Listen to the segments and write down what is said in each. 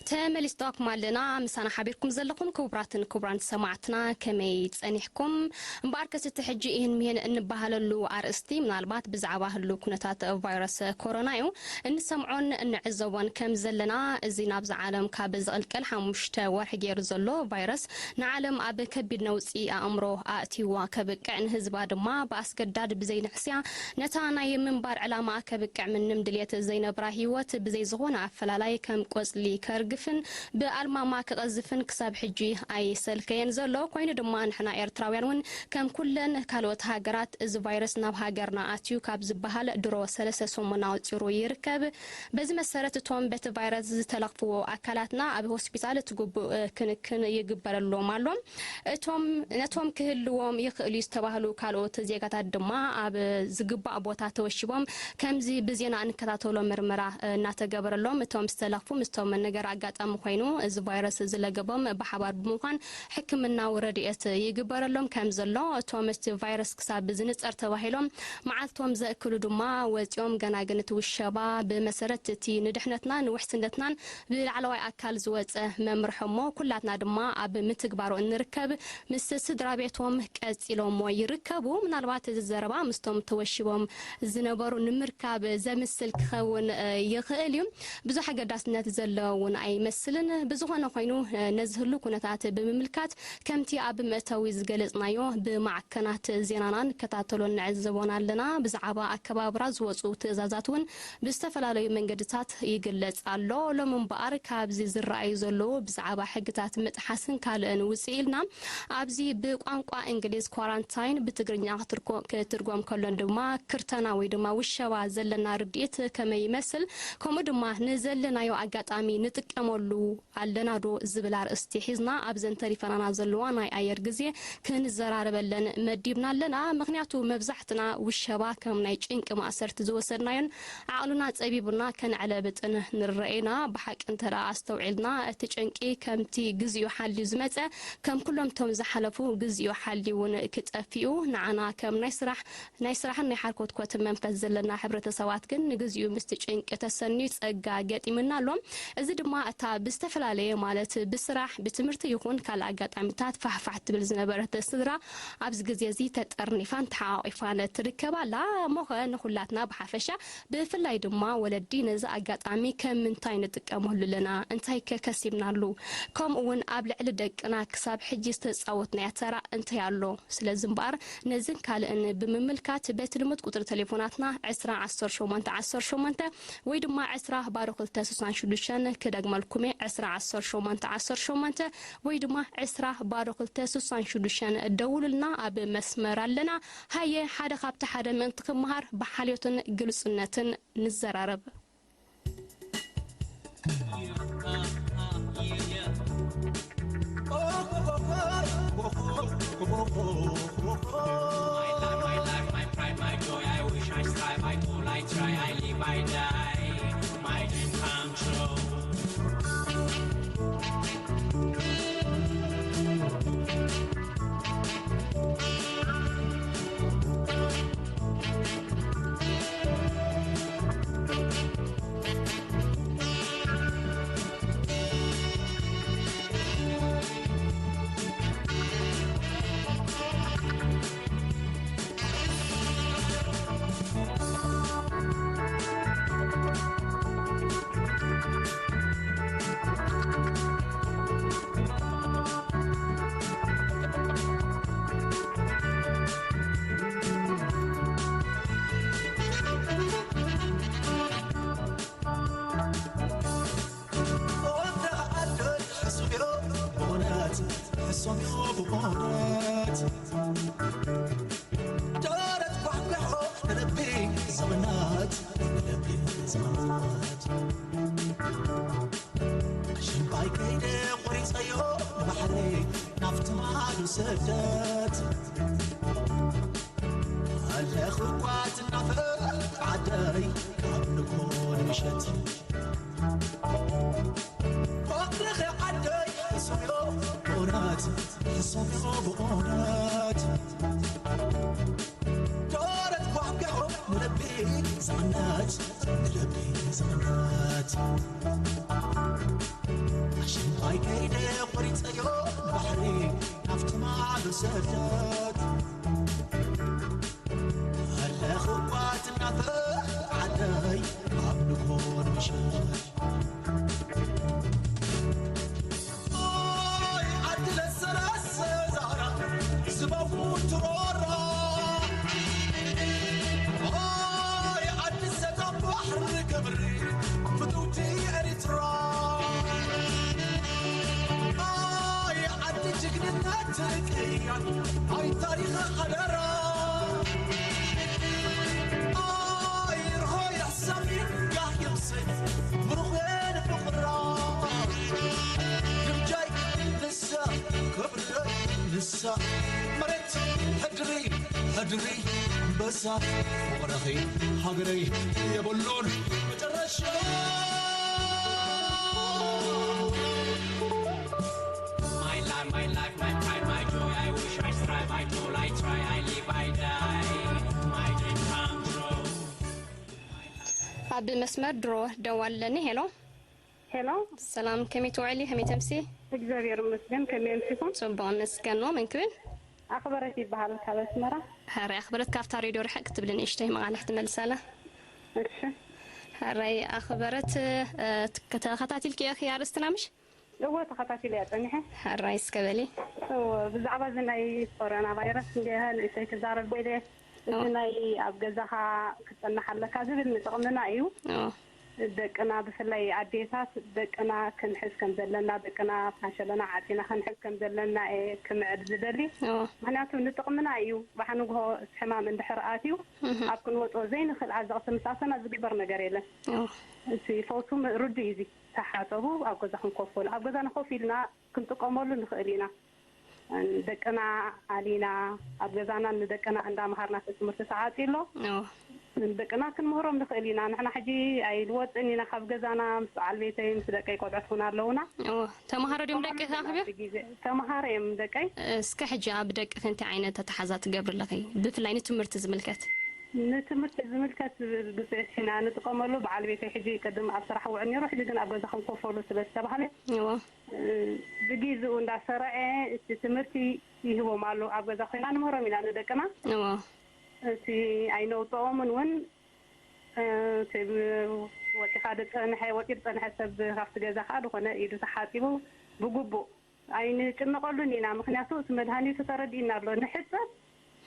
ተመሊስናኩም ኣለና። ምሳና ሓቢርኩም ዘለኹም ክቡራትን ክቡራን ሰማዕትና፣ ከመይ ጸኒሕኩም? እምበኣርከስ፣ እቲ ሕጂ ይህን ምሂን እንበሃለሉ ኣርእስቲ፣ ምናልባት ብዛዕባ ህሉው ኩነታት ቫይረስ ኮሮና እዩ። እንሰምዖን እንዕዘቦን ከም ዘለና፣ እዚ ናብዛ ዓለም ካብ ዝቕልቀል ሓሙሽተ ወርሒ ገይሩ ዘሎ ቫይረስ፣ ንዓለም ኣብ ከቢድ ነውጺ ኣእምሮ ኣእትይዋ ከብቅዕ፣ ንህዝባ ድማ ብኣስገዳድ ብዘይንሕስያ ነታ ናይ ምንባር ዕላማ ከብቅዕ ምንም ድልየት ዘይነብራ ህይወት ብዘይ ዝኾነ ኣፈላላይ ከም ቆጽሊ ከርግፍን ብኣልማማ ክቐዝፍን ክሳብ ሕጂ ኣይሰልከየን ዘሎ። ኮይኑ ድማ ንሕና ኤርትራውያን እውን ከም ኩለን ካልኦት ሃገራት እዚ ቫይረስ ናብ ሃገርና ኣትዩ ካብ ዝበሃል ድሮ ሰለስተ ሰሙን ኣውጺሩ ይርከብ። በዚ መሰረት እቶም በቲ ቫይረስ ዝተለኽፍዎ ኣካላትና ኣብ ሆስፒታል እቲ ግቡእ ክንክን ይግበረሎም ኣሎ። እቶም፣ ነቶም ክህልዎም ይኽእል እዩ ዝተባህሉ ካልኦት ዜጋታት ድማ ኣብ ዝግባእ ቦታ ተወሺቦም ከምዚ ብዜና እንከታተሎ ምርመራ እናተገበረሎም፣ እቶም ዝተለኽፉ ምስቶም ነገር ኣጋጣሚ ኮይኑ እዚ ቫይረስ ዝለገቦም ብሓባር ብምዃን ሕክምናዊ ረድኤት ይግበረሎም ከም ዘሎ፣ እቶም እቲ ቫይረስ ክሳብ ዝንጸር ተባሂሎም መዓልቶም ዘእክሉ ድማ ወጺኦም፣ ገና ግን እቲ ውሸባ ብመሰረት እቲ ንድሕነትናን ንውሕስነትናን ብላዕለዋይ ኣካል ዝወጸ መምርሖ እሞ ኩላትና ድማ ኣብ ምትግባሩ እንርከብ ምስ ስድራ ቤቶም ቀጺሎሞ ይርከቡ። ምናልባት እዚ ዘረባ ምስቶም ተወሺቦም ዝነበሩ ንምርካብ ዘምስል ክኸውን፣ እ፣ ይኽእል እዩ። ብዙሕ ኣገዳስነት ዘለዎ እውን ኣይመስልን። ብዝኾነ ኮይኑ፣ እ፣ ነዚ ህሉ ኩነታት ብምምልካት ከምቲ ኣብ መእተዊ ዝገለጽናዮ ብማዕከናት ዜናና ንከታተሎን ንዕዘቦን ኣለና። ብዛዕባ ኣከባብራ ዝወጹ ትእዛዛት እውን ብዝተፈላለዩ መንገድታት ይግለጽ ኣሎ። ሎሚ እምበኣር ካብዚ ዝረኣዩ ዘለዉ ብዛዕባ ሕግታት ምጥሓስን ካልእን ውጽእ ኢልና ኣብዚ ብቋንቋ እንግሊዝ ኳራንታይን ብትግርኛ ክትርኮ-፣ ክትርጎም ከሎን ድማ ክርተና ወይ ድማ ውሸባ ዘለና ርድኢት ከመይ ይመስል፣ ከምኡ ድማ ንዘለናዮ ኣጋጣሚ ንጥቀመሉ ኣለና ዶ ዝብል ኣርእስቲ ሒዝና ኣብዘን ተሪፈናና ዘለዋ ናይ ኣየር ግዜ ክንዘራረበለን መዲብና ኣለና። ምኽንያቱ መብዛሕትና ውሸባ ከም ናይ ጭንቂ ማእሰርቲ ዝወሰድናዮን ዓቕልና ጸቢቡና ከነዕለብጥን ንረአ ኢና። ብሓቂ እንተ ደኣ ኣስተውዒልና፣ እቲ ጭንቂ ከምቲ ግዚኡ ሓልዩ ዝመጸ፣ ከም ኩሎም እቶም ዝሓለፉ ግዚኡ ሓልዩ እውን ክጠፍኡ፣ ንዓና ከም ናይ ስራሕ ናይ ስራሕን ናይ ሓርኮትኮትን መንፈስ ዘለና ሕብረተሰባት ግን ንግዚኡ ምስቲ ጭንቂ ተሰንዩ ጸጋ ገጢሙና ኣሎ። እዚ ድማ እታ ብዝተፈላለየ፣ ማለት ብስራሕ፣ ብትምህርቲ ይኹን ካልእ ኣጋጣሚታት ፋሕፋሕ ትብል ዝነበረት ስድራ ኣብዚ ግዜ እዚ ተጠርኒፋን ተሓቋቒፋን ትርከብ ኣላ። እሞኸ ንኹላትና ብሓፈሻ፣ ብፍላይ ድማ ወለዲ ነዚ ኣጋጣሚ ከም ምንታይ ንጥቀመሉ ኣለና? እንታይ ከ ከሲብናሉ? ከምኡ እውን ኣብ ልዕሊ ደቅና ክሳብ ሕጂ ዝተጻወትናዮ ተራ እንታይ ኣሎ? ስለዚ እምበኣር ነዝን ካልእን ብምምልካት በቲ ልሙድ ቁጽሪ ቴሌፎናትና ዕስራ ዓሰርተ ሸሞንተ ዓሰርተ ሸሞንተ ወይ ድማ ዕስራ ባዶ ክልተ ስሳን ሽዱሽተን ክደግመልኩም እየ፣ ዕስራ ዓሰርተ ሸሞንተ ዓሰርተ ሸሞንተ ወይ ድማ ዕስራ ባዶ ክልተ ስሳን ሽዱሽተን ደውሉልና፣ ኣብ መስመር ኣለና። ሃየ ሓደ ካብቲ ሓደ ምእንቲ ክመሃር ብሓልዮትን ግልጽነትን ንዘራረብ። My life, my life, my pride, my joy. I wish I strive, I toil, I try, I live, I die. My dream come true. ሽምባይ ከይደ ቆሪጸዮ ንባሕረይ ናብቲ ማዶ ስደት። ኣለኹ እኳ ትናፈቕ ዓደይ ካብ ንግሆ ንምሸት። ፍቕርኺ ዓደይ ሕሱምዮ ብእውነት፣ ሕሱምዮ ብእውነት። ደረት ኳሕኪሑ ንልቢ ዝቕነት፣ ንልቢ ዝቕነት። ሰደት ኣለኹ እኳ ትናፍቕ ዓደይ ኣብ ንጎን ምሸት። ኣይ ዓዲ ለሰላሰ ዛራ ዝባቡ ትሮራ። ኣይ ዓዲ ሰጣም ባሕሪ ክብሪ ፍትውቲ ኤሪትራ። ኣይ ዓዲ ጅግንነት ቅያን ኣይ ታሪኽ ሓደራ። ኣይ ርሆ ያሳሚን ጋህ የምሰል ብሩኽን ፍቕራ። ግምጃይ ንሳ ክብረይ ንሳ መሬት ሕድሪ ሕድሪ በዛ ፍቕረኺ ሃገረይ የብሉን መጨረሻ። My life, my life, my pride, my joy. I wish, I strive, I toil, I try, I live, I die. My dream come true. ኣብ መስመር ድሮ ደዋል ኣለኒ። ሄሎ። ሄሎ። ሰላም፣ ከመይ ትውዕሊ? ከመይ ተምሲ? እግዚኣብሔር ይመስገን፣ ከመይ ኣምሲኹም? ጽቡቕ፣ መስገን ነው። መን ክብል? ኣኽበረት ይበሃል፣ ካብ ኣስመራ። ሕራይ ኣኽበረት፣ ካብታ ሬድዮ ርሕቕ ክትብሊ ንእሽተይ መቓልሕ ትመልሳላ። እሺ። ሕራይ ኣኽበረት፣ እ፣ ተኸታቲልኪ ኢኺ ኣርእስትና ምሽ? እወ፣ ተኸታቲለ እያ ጸኒሐ። ሕራይ እስከ በሊ። እወ፣ ብዛዕባ እዚ ናይ ኮሮና ቫይረስ እንደ ንእሽተይ ክዛረብ ደልየ፣ እዚ እወ። ናይ ኣብ ገዛኻ ክትጸንሕ ኣለካ ዝብል ንጥቕምና እዩ። እወ። ደቅና፣ ብፍላይ ኣዴታት፣ ደቅና ክንሕዝ ከም ዘለና፣ ደቅና ፋሸለና ዓጺና ክንሕዝ ከም ዘለና እየ ክምዕድ ዝደሊ። እወ። ምኽንያቱ ንጥቕምና እዩ። ባሕ ንግሆ እቲ ሕማም እንድሕር ኣትዩ፣ እህ። ኣብ ክንወጾ ዘይንኽእል ዓዘቕቲ ምስ ኣተና ዝግበር ነገር የለን። እወ። እቲ ፈውሱ ም-፣ ርዱእ እዩ እዚ። ተሓጸቡ፣ ኣብ ገዛኹም ኮፍ በሉ። ኣብ ገዛና ኮፍ ኢልና ክንጥቀመሉ ንኽእል ኢና። ደቅና ኣሊና፣ ኣብ ገዛና ንደቅና እንዳምሃርና፣ እቲ ትምህርቲ ተዓጽዩ ኣሎ። እዎ። ንደቅና ክንምህሮም ንኽእል ኢና። ንሕና ሕጂ ኣይንወጽእን ኢና ካብ ገዛና፣ ምስ በዓል ቤተይ፣ ምስ ደቀይ ቆልዑት እውን ኣለዉና። እዎ። ተምሃሮ ድዮም ደቅኺ ኣኽብዮ? ኣብቲ ግዜ ተምሃሮ እዮም ደቀይ። እስከ ሕጂ ኣብ ደቅኺ እንታይ ዓይነት ኣተሓዛ ትገብሪ ኣለኺ? ብፍላይ ንትምህርቲ ዝምልከት። ንትምህርቲ ዝምልከት ብጽሑፍ ኢና ንጥቀመሉ። በዓል ቤተይ ሕጂ ቅድም ኣብ ስራሕ ውዕል ነይሩ፣ ሕጂ ግን ኣብ ገዛኹም ኮፍ በሉ ስለ ዝተባህለ፣ እዎ። እ፣ ብግዜኡ እንዳሰርዐ እቲ ትምህርቲ ይህቦም ኣሎ። ኣብ ገዛ ኮይና ንምህሮም ኢና ንደቅና። እዎ። እቲ ኣይነውፅኦምን እውን፣ እ፣ እቲ ብ-፣ ወፂኻ ዝፀንሐ፣ ወፂኡ ዝፀንሐ ሰብ ካብቲ ገዛ ከዓ ዝኾነ ኢዱ ተሓፂቡ ብግቡእ ኣይንጭነቐሉን ኢና። ምኽንያቱ እቲ መድሃኒቱ ተረዲእና ኣሎ። ንሕፀብ፣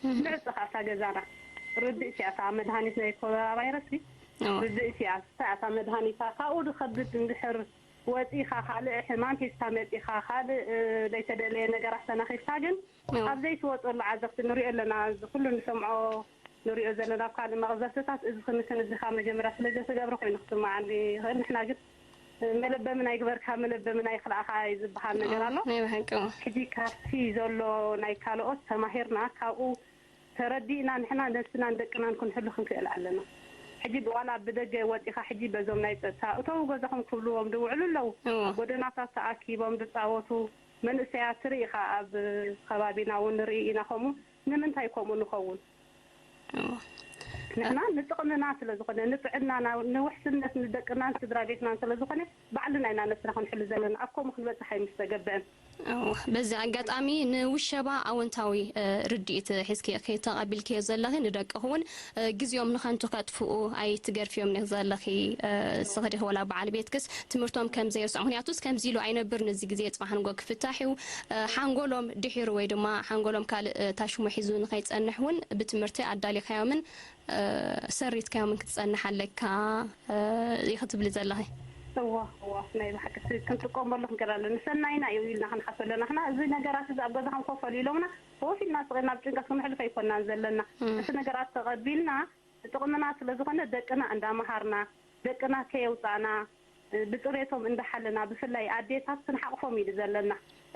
እህ። ንዕፀ ከዓ እታ ገዛና። ርድእቲ እያ እታ መድሃኒት ናይ ኮሮና ቫይረስ። እዎ። ርድእቲ እያ። እታ እያ እታ መድሃኒታ። ካብኡ ዝኸብድ እንድሕር ወፂኻ ካልእ ሕማም ሒዝካ መፂኻ ካልእ፣ እ፣ ዘይተደለየ ነገራት ተናኺፍካ ግን እዎ። ኣብ ዘይትወፀሉ ዓዘቕቲ ንሪኦ ኣለና። እዚ ኩሉ ንሰምዖ ንሪኦ ዘለና ኣብ ካልእ መቕዘፍትታት እዚ ክንክን እዚ ካብ መጀመርያ ስለ ዘይተገብረ ኮይኑ ክስምዓኒ ይኽእል። ንሕና ግን፣ እ፣ መለበምን ኣይግበርካ መለበምን ኣይኽልኣኻ እዩ ዝበሃል ነገር ኣሎ። ናይ ብሓቂ እዎ። ሕጂ ካብቲ ዘሎ ናይ ካልኦት ተማሂርና ካብኡ ተረዲእና ንሕና ነብስናን ደቅናን ክንሕሉ ክንክእል ኣለና። ሕጂ ዋላ ብደገ ወጺኻ ሕጂ በዞም ናይ ጸጥታ እተው ገዛኹም ክብልዎም ዝውዕሉ ኣለዉ። እዎ። ኣብ ጎደናታት ተኣኪቦም ዝጻወቱ መንእሰያት ትርኢ ኢኻ። ኣብ ከባቢና እውን ንርኢ ኢና። ከምኡ ንምንታይ ከምኡ ንኸውን? እዎ። ንሕና ንጥቕምና ስለ ዝኾነ፣ ንጥዕናና፣ ንውሕስነት ንደቅናን ስድራ ቤትናን ስለ ዝኾነ፣ ባዕልና ኢና ነብስና ክንሕሉ ዘለና። ኣብ ከምኡ ክንበጽሕ ኣይምስተገብአን። እዎ፣ በዚ ኣጋጣሚ ንውሸባ ኣወንታዊ፣ እ፣ ርድኢት ሒዝኪ ተቐቢልክዮ ዘለኺ፣ ንደቅኺ እውን፣ እ፣ ግዜኦም ንኸንቱ ከጥፍኡ ኣይትገድፍዮም ኢኺ ዘለኺ፣ እ፣ እስኺ ዲኺ ወላ በዓል ቤትክስ ትምህርቶም ከም ዘይርስዑ፣ ምኽንያቱስ ከምዚ ኢሉ ኣይነብርን፣ እዚ ግዜ ጽባሕ ንጎ ክፍታሕ እዩ፣ እ፣ ሓንጎሎም ድሒሩ ወይ ድማ ሓንጎሎም ካልእ፣ እ፣ ታሽሙ ሒዙ ንኸይጸንሕ እውን ብትምህርቲ ኣዳሊኻዮምን እ፣ ሰሪትካዮምን ክትጸንሕ ኣለካ፣ እ፣ ኢኺ ትብሊ ዘለኺ። እዋ፣ እዋ፣ ናይ ብሓቂ እቲ ክንጥቀመሉ ክንክእል ኣለና። ንሰናይና እዩ ኢልና ክንሓስብ ኣለና። ንሕና እዚ ነገራት እዚ ኣብ ገዛኹም ኮፍ በሉ ኢሎምና፣ ኮፍ ኢልና ስቕ ኢልና ኣብ ጭንቀት ክንሕልፎ ኣይኮናን ዘለና። እም። እቲ ነገራት ተቐቢልና፣ ጥቕምና ስለ ዝኾነ ደቅና እንዳመሃርና፣ ደቅና ከየውጻእና፣ ብጽሬቶም እንዳሓለና፣ ብፍላይ ኣዴታት ክንሓቕፎም እዩ ዘለና።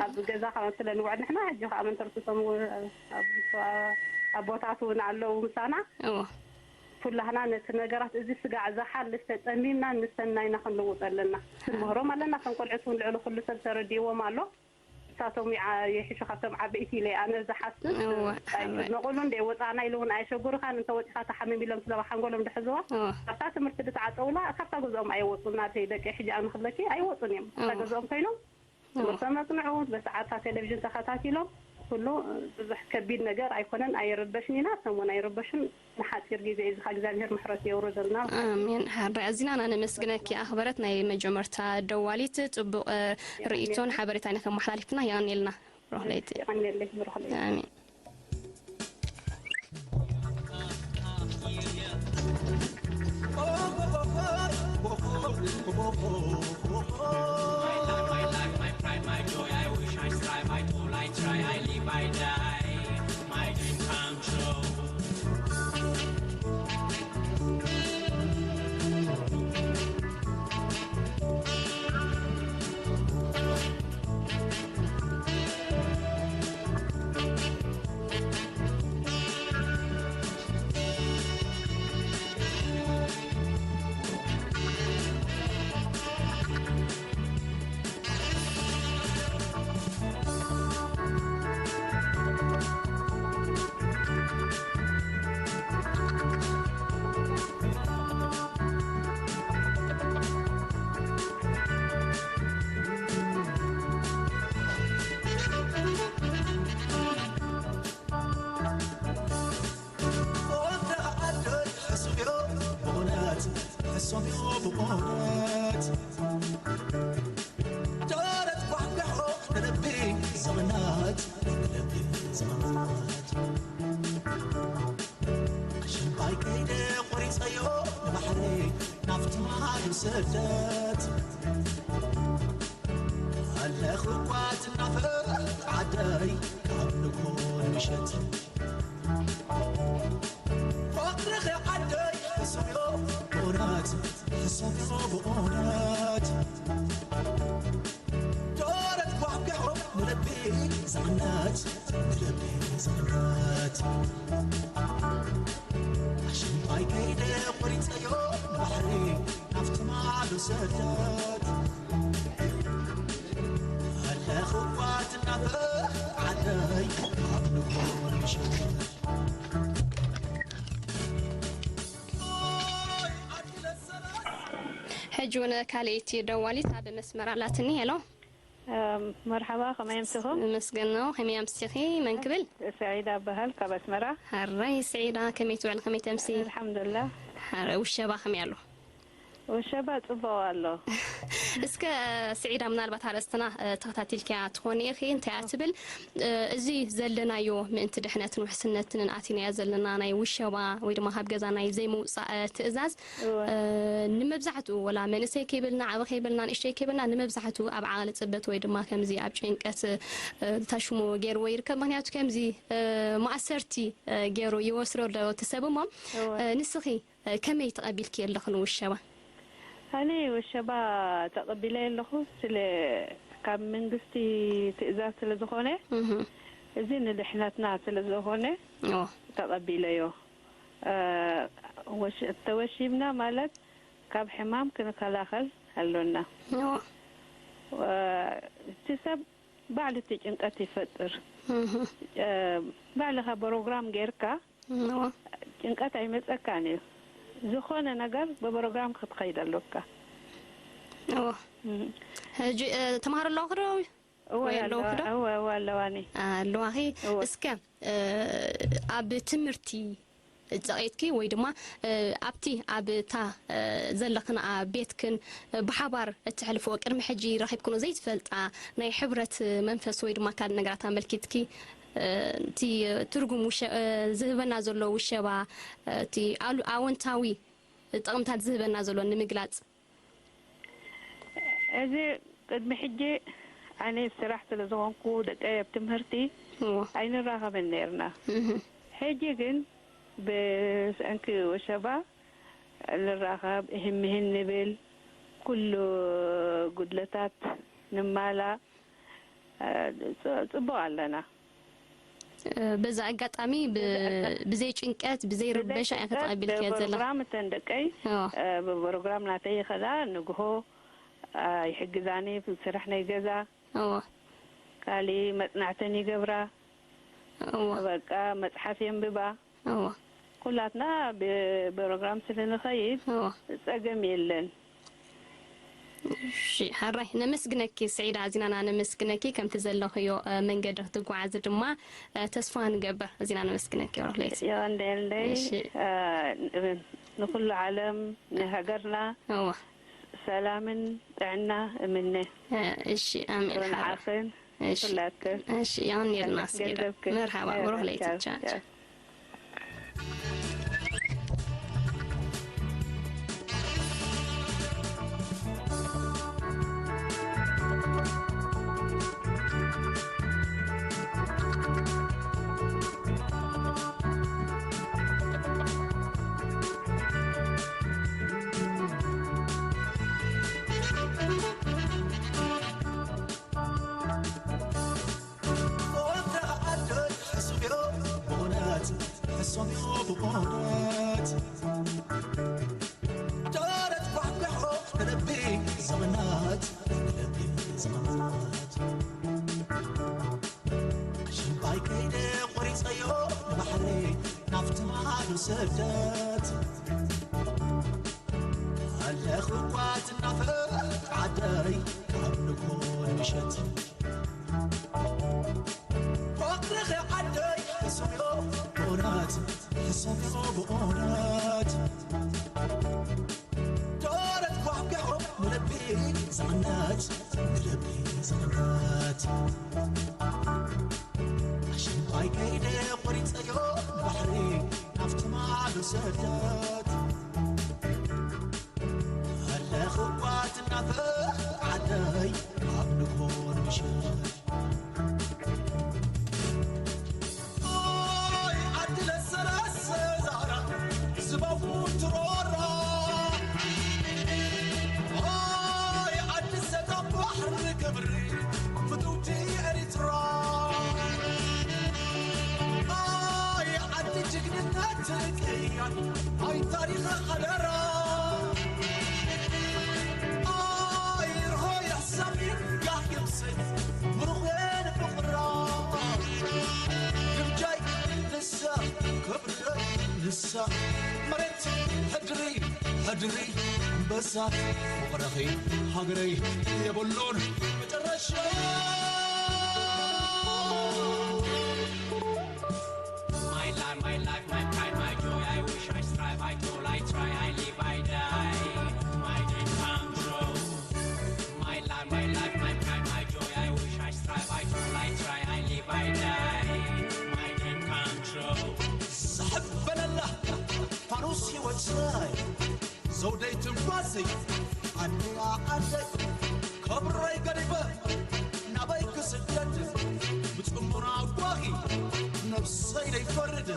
ኣብ ገዛ ካብ ስለ ንውዕል ንሕና፣ ሕጂ ከኣ መንተርሶቶም እውን ኣብ ኣቦታት እውን ኣለዉ ምሳና። እዎ። ኩላህና ነቲ ነገራት እዚ ስጋዕ ዝሓልፍ ተጸሚምና ንሰናይና ክንልውጦ ኣለና። ክንምህሮም ኣለና። ከም ቆልዑት እውን ልዕሊ ኩሉ ሰብ ተረዲእዎም ኣሎ። ንሳቶም ይዓ-፣ ይሕሹ ካብቶም ዓበይቲ ኢለ ኣነ ዝሓስብ። እወ፣ ኣይጭነቑሉን፣ ደይ ወጻና ኢሉ እውን ኣየሸጉርኻን፣ እንተ ወጺኻ ተሓምም ኢሎም ስለ ሓንጎሎም ድሕዝዋ። እወ። ካብታ ትምህርቲ ዝተዓጸውላ፣ ካብታ ገዝኦም ኣይወጹን። ናተይ ደቂ ሕጂ ኣነ ክብለኪ ኣይወጹን እዮም። ኣብታ እወ። ገዝኦም ኮይኖም እወ። ትምህርቶም ኣጽንዑ፣ በሰዓታ ቴሌቪዥን ተኸታቲሎም፣ ኩሉ ብዙሕ ከቢድ ነገር ኣይኮነን፣ ኣይረበሽን ኢና። ሰሙን ኣይረበሽን፣ ንሓጺር ግዜ እዩ። እዚ ኸኣ እግዚኣብሔር ምሕረት የውርደልና። ኣሜን። ሓራይ ኣዚና ኢና ነመስግነኪ ኣኽበረት ናይ መጀመርታ ደዋሊት። ጽቡቕ፣ እ፣ ርእይቶን ሓበሬታን ከመሓላሊፍና የቐንየልና ብሩኽ ለይቲ። የቐንየለይ ብሩኽ ለይቲ። ኣሜን። ሕጂ እውን ካልኣይቲ ደዋሊት ኣብ መስመር ኣላትኒ። ሄሎ። መርሓባ፣ ከመይ ኣምሲኹም? ንመስገን ነው። ከመይ ኣምሲኺ? መን ክብል? ስዒዳ እበሃል፣ ካብ ኣስመራ። ሕራይ ስዒዳ፣ ከመይ ትውዕል፣ ከመይ ተምሲ? ኣልሓምዱሊላህ። ሕራይ ውሸባ ከመይ ኣሎ? ውሸባ ጽቡቕ ኣሎ። እስከ ስዒዳ፣ ምናልባት ኣርእስትና፣ እ፣ ተኸታቲልኪያ ትኾኒ ኢኺ። እንታይ እያ ትብል? እ፣ እዚ ዘለናዮ ምእንቲ ድሕነትን ውሕስነትን ኣቲናዮ ዘለና ናይ ውሸባ ወይ ድማ ካብ ገዛ ናይ ዘይምውጻእ፣ እ፣ ትእዛዝ፣ እወ። እ፣ ንመብዛሕትኡ፣ ወላ መንእሰይ ከይበልና፣ ዓቢ ከይበልና፣ ንእሽተይ ከይበልና፣ ንመብዛሕትኡ ኣብ ዓቕሊ ጽበት ወይ ድማ ከምዚ ኣብ ጭንቀት፣ እ፣ ታሽሙ ገይርዎ ይርከብ። ምኽንያቱ ከምዚ፣ እ፣ ማእሰርቲ፣ እ፣ ገይሩ ይወስዶ ኣሎ እቲ ሰብ እሞ፣ እወ። እ፣ ንስኺ እ፣ ከመይ ተቐቢልክዮ ኣለኺ ንውሸባ? ኣነ ውሸባ ተቐቢለዮ ኣለኹ፣ ስለ ካብ መንግስቲ ትእዛዝ ስለ ዝኾነ፣ እህ። እዚ ንድሕነትና ስለ ዝኾነ እዎ። ተቐቢለዮ። እ፣ ወሽ-፣ ተወሺብና ማለት ካብ ሕማም ክንከላኸል ኣሎና። እዎ። እ፣ እቲ ሰብ ባዕሉ እቲ ጭንቀት ይፈጥር። እህ። እ፣ ባዕልኻ ፕሮግራም ጌርካ እዎ። ጭንቀት ኣይመጸካን እዩ። ዝኾነ ነገር ብፕሮግራም ክትኸይድ ኣለካ። እዎ። እም። ሕጂ፣ እ፣ ተምሃሮ ኣለዋኺ ዶ? እወ፣ ወይ ኣለዋ፣ ኣለውኺ ዶ? እወ፣ እወ፣ ኣለዋኒ። ኣለዋኺ። እወ። እስከ፣ እ፣ ኣብ ትምህርቲ ጸቒጥኪ ወይ ድማ፣ እ፣ ኣብቲ ኣብ እታ፣ እ፣ ዘለኽን ኣብ ቤትክን፣ እ፣ ብሓባር እተሕልፍዎ ቅድሚ ሕጂ ረኺብክኖ ዘይትፈልጣ ናይ ሕብረት መንፈስ ወይ ድማ ካልእ ነገራት ኣመልኪትኪ፣ እ፣ እቲ ትርጉም ውሸ-፣ እ፣ ዝህበና ዘሎ ውሸባ፣ እ፣ እቲ ኣሉ-፣ ኣወንታዊ ጥቕምታት ዝህበና ዘሎ ንምግላጽ። እዚ ቅድሚ ሕጂ ኣነ ኣብ ስራሕ ስለ ዝኾንኩ፣ ደቀይ ኣብ ትምህርቲ እዎ። ኣይንራኸብን ነይርና። እህ። ሕጂ ግን ብሰንኪ ወሸባ ንራኸብ፣ እህም ምህን ንብል፣ ኩሉ ጉድለታት ንማላእ፣ እ፣ ጽ-፣ ጽቡቕ ኣለና። እ፣ በዚ ኣጋጣሚ ብ-፣ በዚ ኣጋ-፣ ብዘይ ጭንቀት፣ ብዘይ ብዘይ ርበሻ ኢኺ ጭንቀት ተቐቢልክዮ ዘለኺ። ብፕሮግራም እተን ደቀይ፣ እዎ። እ፣ ብፕሮግራም ናተይ ይኸዳ፣ ንግሆ ኣይሕግዛኒ፣ ስራሕ ናይ ገዛ፣ እዎ። ካሊእ መጽናዕተን ይገብራ፣ እዎ። በቃ መጽሓፍ የንብባ። እዎ። ኩላትና ብፕሮግራም ስለ ንኸይድ እዎ። ጸገም የለን። እሺ፣ ሕራይ ነመስግነኪ ስዒድ፣ ኣዚና ኢና ነመስግነኪ። ከምቲ ዘለኽዮ፣ እ፣ መንገዲ ክትጓዓዚ ድማ፣ እ፣ ተስፋ ንገብር። ኣዚና ነመስግነኪ ብሩኽ ለይቲ። የቐንየለይ። እሺ። እ፣ ንኹሉ ዓለም፣ ንሃገርና እወ። ሰላምን ጥዕና እምነ። እ፣ እሺ፣ ኣሜን። ሕራይ። ንዓኽን እሺ። ኩላትን። እሺ፣ የቐንየልና ስዒድ። ገንዘብክን። መርሓባ፣ ብሩኽ ለይቲ። ቻው፣ ቻው፣ ቻው። ቻው። ፍቕርኺ ዓደይ ሕሱምዮ ብእውነት፣ ሕሱምዮ ብእውነት። ደረት ኳሕኳሖ ንልቢ ዘመናት፣ ንልቢ ዘመናት። ሽምባይ ከይደ ቆሪፀዮ ንባሕሪ ናብቲ ማዶ ስደት። ኣለኹ እኳ ትናፈቕ ዓደይ ካብ ንግሆ ንምሸት። ፍቕርኺ ዓደይ ሕሱምዮ ብእውነት፣ ሕሱምዮ ብእውነት። ደረት ኳሕኳሖ ንልቢ ዝቕነት፣ ንልቢ ዝቕነት። ኣሽንኳይ ከይደ ቆሪፀዮ ንባሕሪ ናብቲ ማዶ ስደት። ኣለኹ እኳ ትናፈቕ ዓደይ ካብ ንግሆ ንምሸት። ኣይ ዓዲ ለሰለሰ ዛራ ዝባቡ ትሮራ። ኣይ ዓዲ ሰጣ ባሕሪ ክብሪ ፍትውቲ ኤሪትራ። ኣይ ዓዲ ጅግንነት ቅያን ኣይ ታሪኽ ሓደራ። ኣይ ርሆ ይሕሰብ ይንጋህ ይቕሰይ ምሩኽ የን ፍቕራ። ግምጃይ ንሳ ክብረይ ንሳ መሬት ሕድሪ ሕድሪ እምበሳ ፍቕርኺ ሃገረይ የብሉን መጨረሻ። My life, my life, my pride, my joy. I wish, I strive, I toil, I try, I live, I die. My dream come true. My life, my life, my pride, my joy. I wish, I strive, I toil, I try, I live, I die. My dream come true. ስሕብ በለላ ፋኑስ ህይወት ስራይ። ዘውደይ ትንፋሰይ ዓደያ ዓደይ ክብረይ ገዲፈ ናበይ ክስደድ ብጽሞና ጓሂ ነብሰይ ደይፈርድ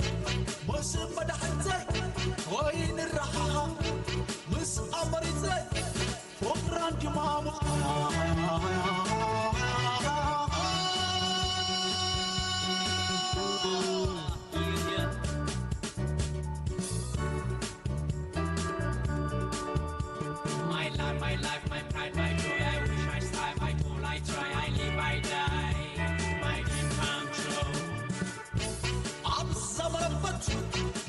ምስ መዳሕንተይ ወይ ንረሓሓ ምስ ኣመሪጸይ ፍቕራን ድማሙ My life, my life, my pride, my joy. I wish, I strive, I toil, I try, I live, I die. My dream come true. ኣብ ዘመረበት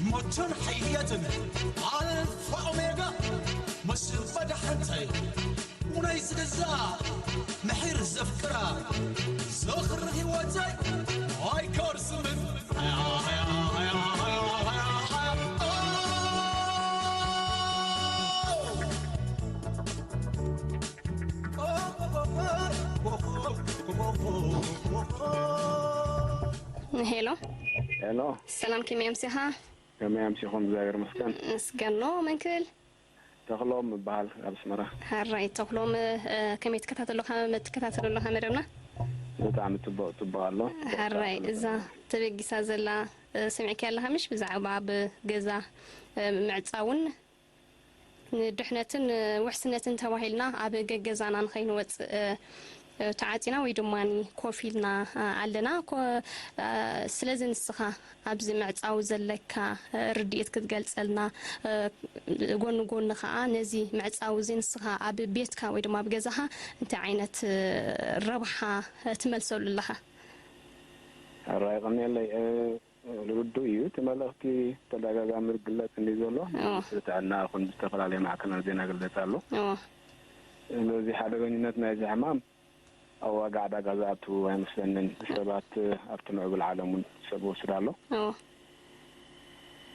ሞትን ሕየትን ኣልፋ ኦሜጋ ምስ መዳሕንተይ ሙነይ ዝግዛእ ምሒር ዘፍቅራ ዝኽሪ ህይወተይ ኣይከርስምን። ሄሎ። ሄሎ። ሰላም፣ ከመይ ኣምሲኻ? ከመይ ኣምሲኹም? እግዚኣብሔር ይመስገን። መስገኖ፣ መን ክብል? ተኽሎም እበሃል፣ ካብ ኣስመራ። ሕራይ ተኽሎም፣ እ፣ ከመይ ትከታተሎ፣ ከመይ ትከታተሎ ኣለኻ መደብና? ብጣዕሚ ጽቡቕ፣ ጽቡቕ ኣሎ። ሕራይ፣ እዛ ተበጊሳ ዘላ፣ እ፣ ሰሚዕክያ ኣለኻ ምሽ? ብዛዕባ ኣብ ገዛ፣ እ፣ ምዕጻውን ንድሕነትን፣ እ፣ ውሕስነትን ተባሂልና ኣብ ገገዛና ንኸይንወጽእ፣ እ፣ እ፣ ተዓጺና ወይ ድማ ኮፍ ኢልና፣ እ፣ ኣለና። ኮ-፣ እ፣ ስለዚ ንስኻ ኣብዚ ምዕጻው ዘለካ ርድኢት ክትገልጸልና፣ እ፣ ጎኒ ጎኒ ከኣ ነዚ ምዕጻው እዚ ንስኻ ኣብ ቤትካ ወይ ድማ ኣብ ገዛኻ እንታይ ዓይነት፣ እ፣ ረብሓ ትመልሰሉ ኣለኻ? ሕራይ የቐንየለይ። እ፣ ርዱእ እዩ። እቲ መልእኽቲ ተደጋጋሚ ክግለጽ እንድዩ ዘሎ። እወ። ብሚኒስትሪ ጥዕና ይኹን ብዝተፈላለየ ማዕከናት ዜና ይግለጽ ኣሎ። እወ። ስለዚ ሓደገኝነት ናይዚ ሕማም ኣብ ዋጋ ዕዳጋ ዝኣቱ ኣይመስለንን። ሰባት ኣብቲ ምዕቡል ዓለም እውን ሰብ ይወስድ ኣሎ። እዎ።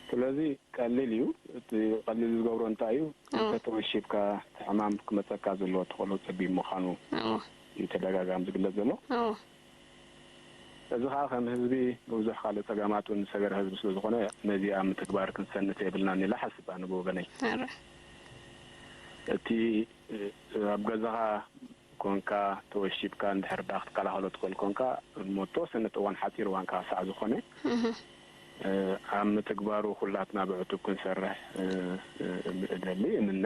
ስለዚ ቀሊል እዩ። እቲ ቀሊል ዝገብሮ እንታይ እዩ? እዎ። እንተተወሺብካ እቲ ሕማም ክመፀካ ዘለዎ ተኸእሎ ፀቢብ ምዃኑ እዎ። እዩ ተደጋጋሚ ዝግለጽ ዘሎ። እዎ። እዚ ከዓ ከም ህዝቢ ብብዙሕ ካልእ ጸገማት እውን ዝሰገረ ህዝቢ ስለ ዝኾነ ነዚ ኣብ ምትግባር ክንሰንፍ የብልናን ኢለ ሓስብ ኣነ ብወገነይ። ኣረ። እቲ ኣብ ገዛኻ ኮንካ ተወሺብካ እንድሕር ዳ ክትከላኸሎ ትኽእል ኮንካ እሞ ተወሰነት እዋን ሓጺር እዋን ከዓ ሳዕ ዝኾነ እህ። ኣብ ምትግባሩ ኩላትና ብዕቱብ ክንሰርሕ እደሊ እምነ።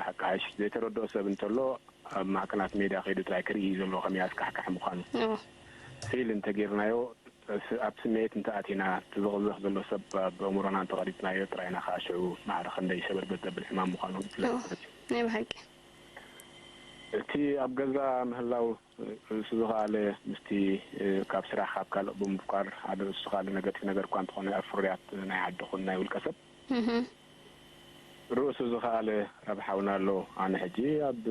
ሓቂ ሓይሽ ዘይተረድኦ ሰብ እንተሎ ኣብ ማዕከናት ሜድያ ከይዱ ጥራይ ክርኢ እዩ ዘለዎ ከመይ ኣስካሕካሒ ምዃኑ። እዎ። ፊል እንተጌርናዮ ስ- ኣብ ስምዒት እንተኣቲና እቲ ዝቕዘፍ ዘሎ ሰብ ኣብ ኣእምሮና እንተቐሪጽናዮ ጥራይና ከዓ ሽዑ ማዕረ ክንደይ ሰበርበት ዘብል ሕማም ምዃኑ ንፍለጥ እዎ። ማለት እዩ። ናይ ብሓቂ። እቲ ኣብ ገዛ ምህላው ርእሱ ዝኸኣለ ምስቲ ካብ ስራሕ ካብ ካልእ ብምፍቃር ሓደ ርእሱ ዝኸኣለ ነገር ነገር እኳ እንተኾነ ኣብ ፍርያት ናይ ዓዲ ኹን ናይ ውልቀ ሰብ እህ። ርእሱ ዝኸኣለ ረብሓ እውን ኣሎ። ኣነ ሕጂ ኣብ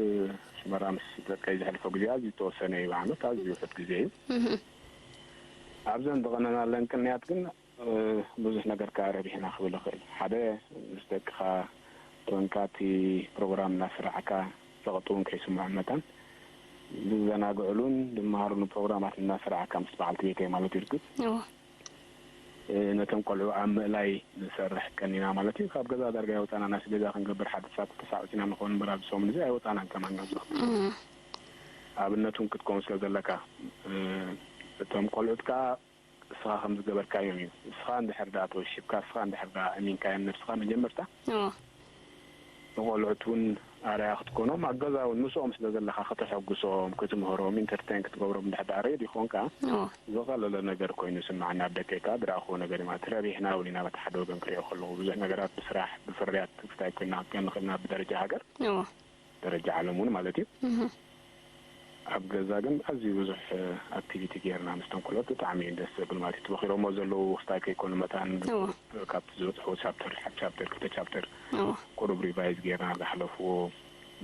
ኣስመራ ምስ ደቀይ ዘሕልፎ ግዜ ኣዝዩ ዝተወሰነ እዩ። ዓመት ኣዝዩ ውሑድ ግዜ እዩ። እህ። ኣብዘን ዝቐነናለን ቅንያት ግን ብዙሕ ነገር ከኣ ረቢሕና ክብል እኽእል። ሓደ ምስ ደቅኻ ኮንካ እቲ ፕሮግራም እናሰራዕካ ጸቕጢ እውን ከይስምዖም መታን ዝዘናግዕሉን ዝመሃሩሉ ፕሮግራማት እናሰራዕካ ምስ በዓልቲ ቤተይ ማለት እዩ። ርግጽ እዎ። ነቶም ቆልዑ ኣብ ምእላይ ንሰርሕ ቀኒና ማለት እዩ። ካብ ገዛ ዳርጋ ኣይወጻናን። ኣስቤዛ ክንገብር ሓደ ሳዕ ክልተ ሳዕ ወጺና ንኸውን እምበር ኣብዚ ሰሙን እዚ ኣይወጻናን ከማን ናብ ዝኾነ እም። ኣብነት እውን ክትከውን ስለ ዘለካ እቶም ቆልዑት ከኣ እስኻ ከም ዝገበርካዮም እዩ። እስኻ እንድሕር ደኣ ተወሺብካ፣ እስኻ እንድሕር ደኣ ኣሚንካዮም ነብስኻ መጀመርታ እዎ። ንቆልዑት እውን ኣርኣያ ክትኮኖም ኣብ ገዛ እውን ምስኦም ስለ ዘለኻ ከተሐጉሶም፣ ክትምህሮም፣ ኢንተርቴን ክትገብሮም እንድሕር ደኣ ሬዲ ኮንካ እዎ። ዝቐለለ ነገር ኮይኑ ይስምዓኒ። ኣብ ደቀይ ከኣ ዝረኣኽዎ ነገር እዩ ማለት ረቢሕና እውን ኢና በቲ ሓደ ወገን ክሪኦ ከለኹ ብዙሕ ነገራት ብስራሕ ብፍርያት ክፍታይ ኮይና ክንከን ንኽእልና ብደረጃ ሃገር እዎ። ደረጃ ዓለም እውን ማለት እዩ። እህ። ኣብ ገዛ ግን ኣዝዩ ብዙሕ ኣክቲቪቲ ጌርና ምስቶም ቆልዑት ብጣዕሚ እዩ ደስ ዘብል ማለት እዩ። ተበኪሮሞ ዘለዉ ክስታይ ከይኮኑ መታን እዎ። ካብቲ ዝበፅሕዎ ቻፕተር ሓደ ቻፕተር ክልተ ቻፕተር እዎ። ቁሩብ ሪቫይዝ ጌርና ዝሓለፍዎ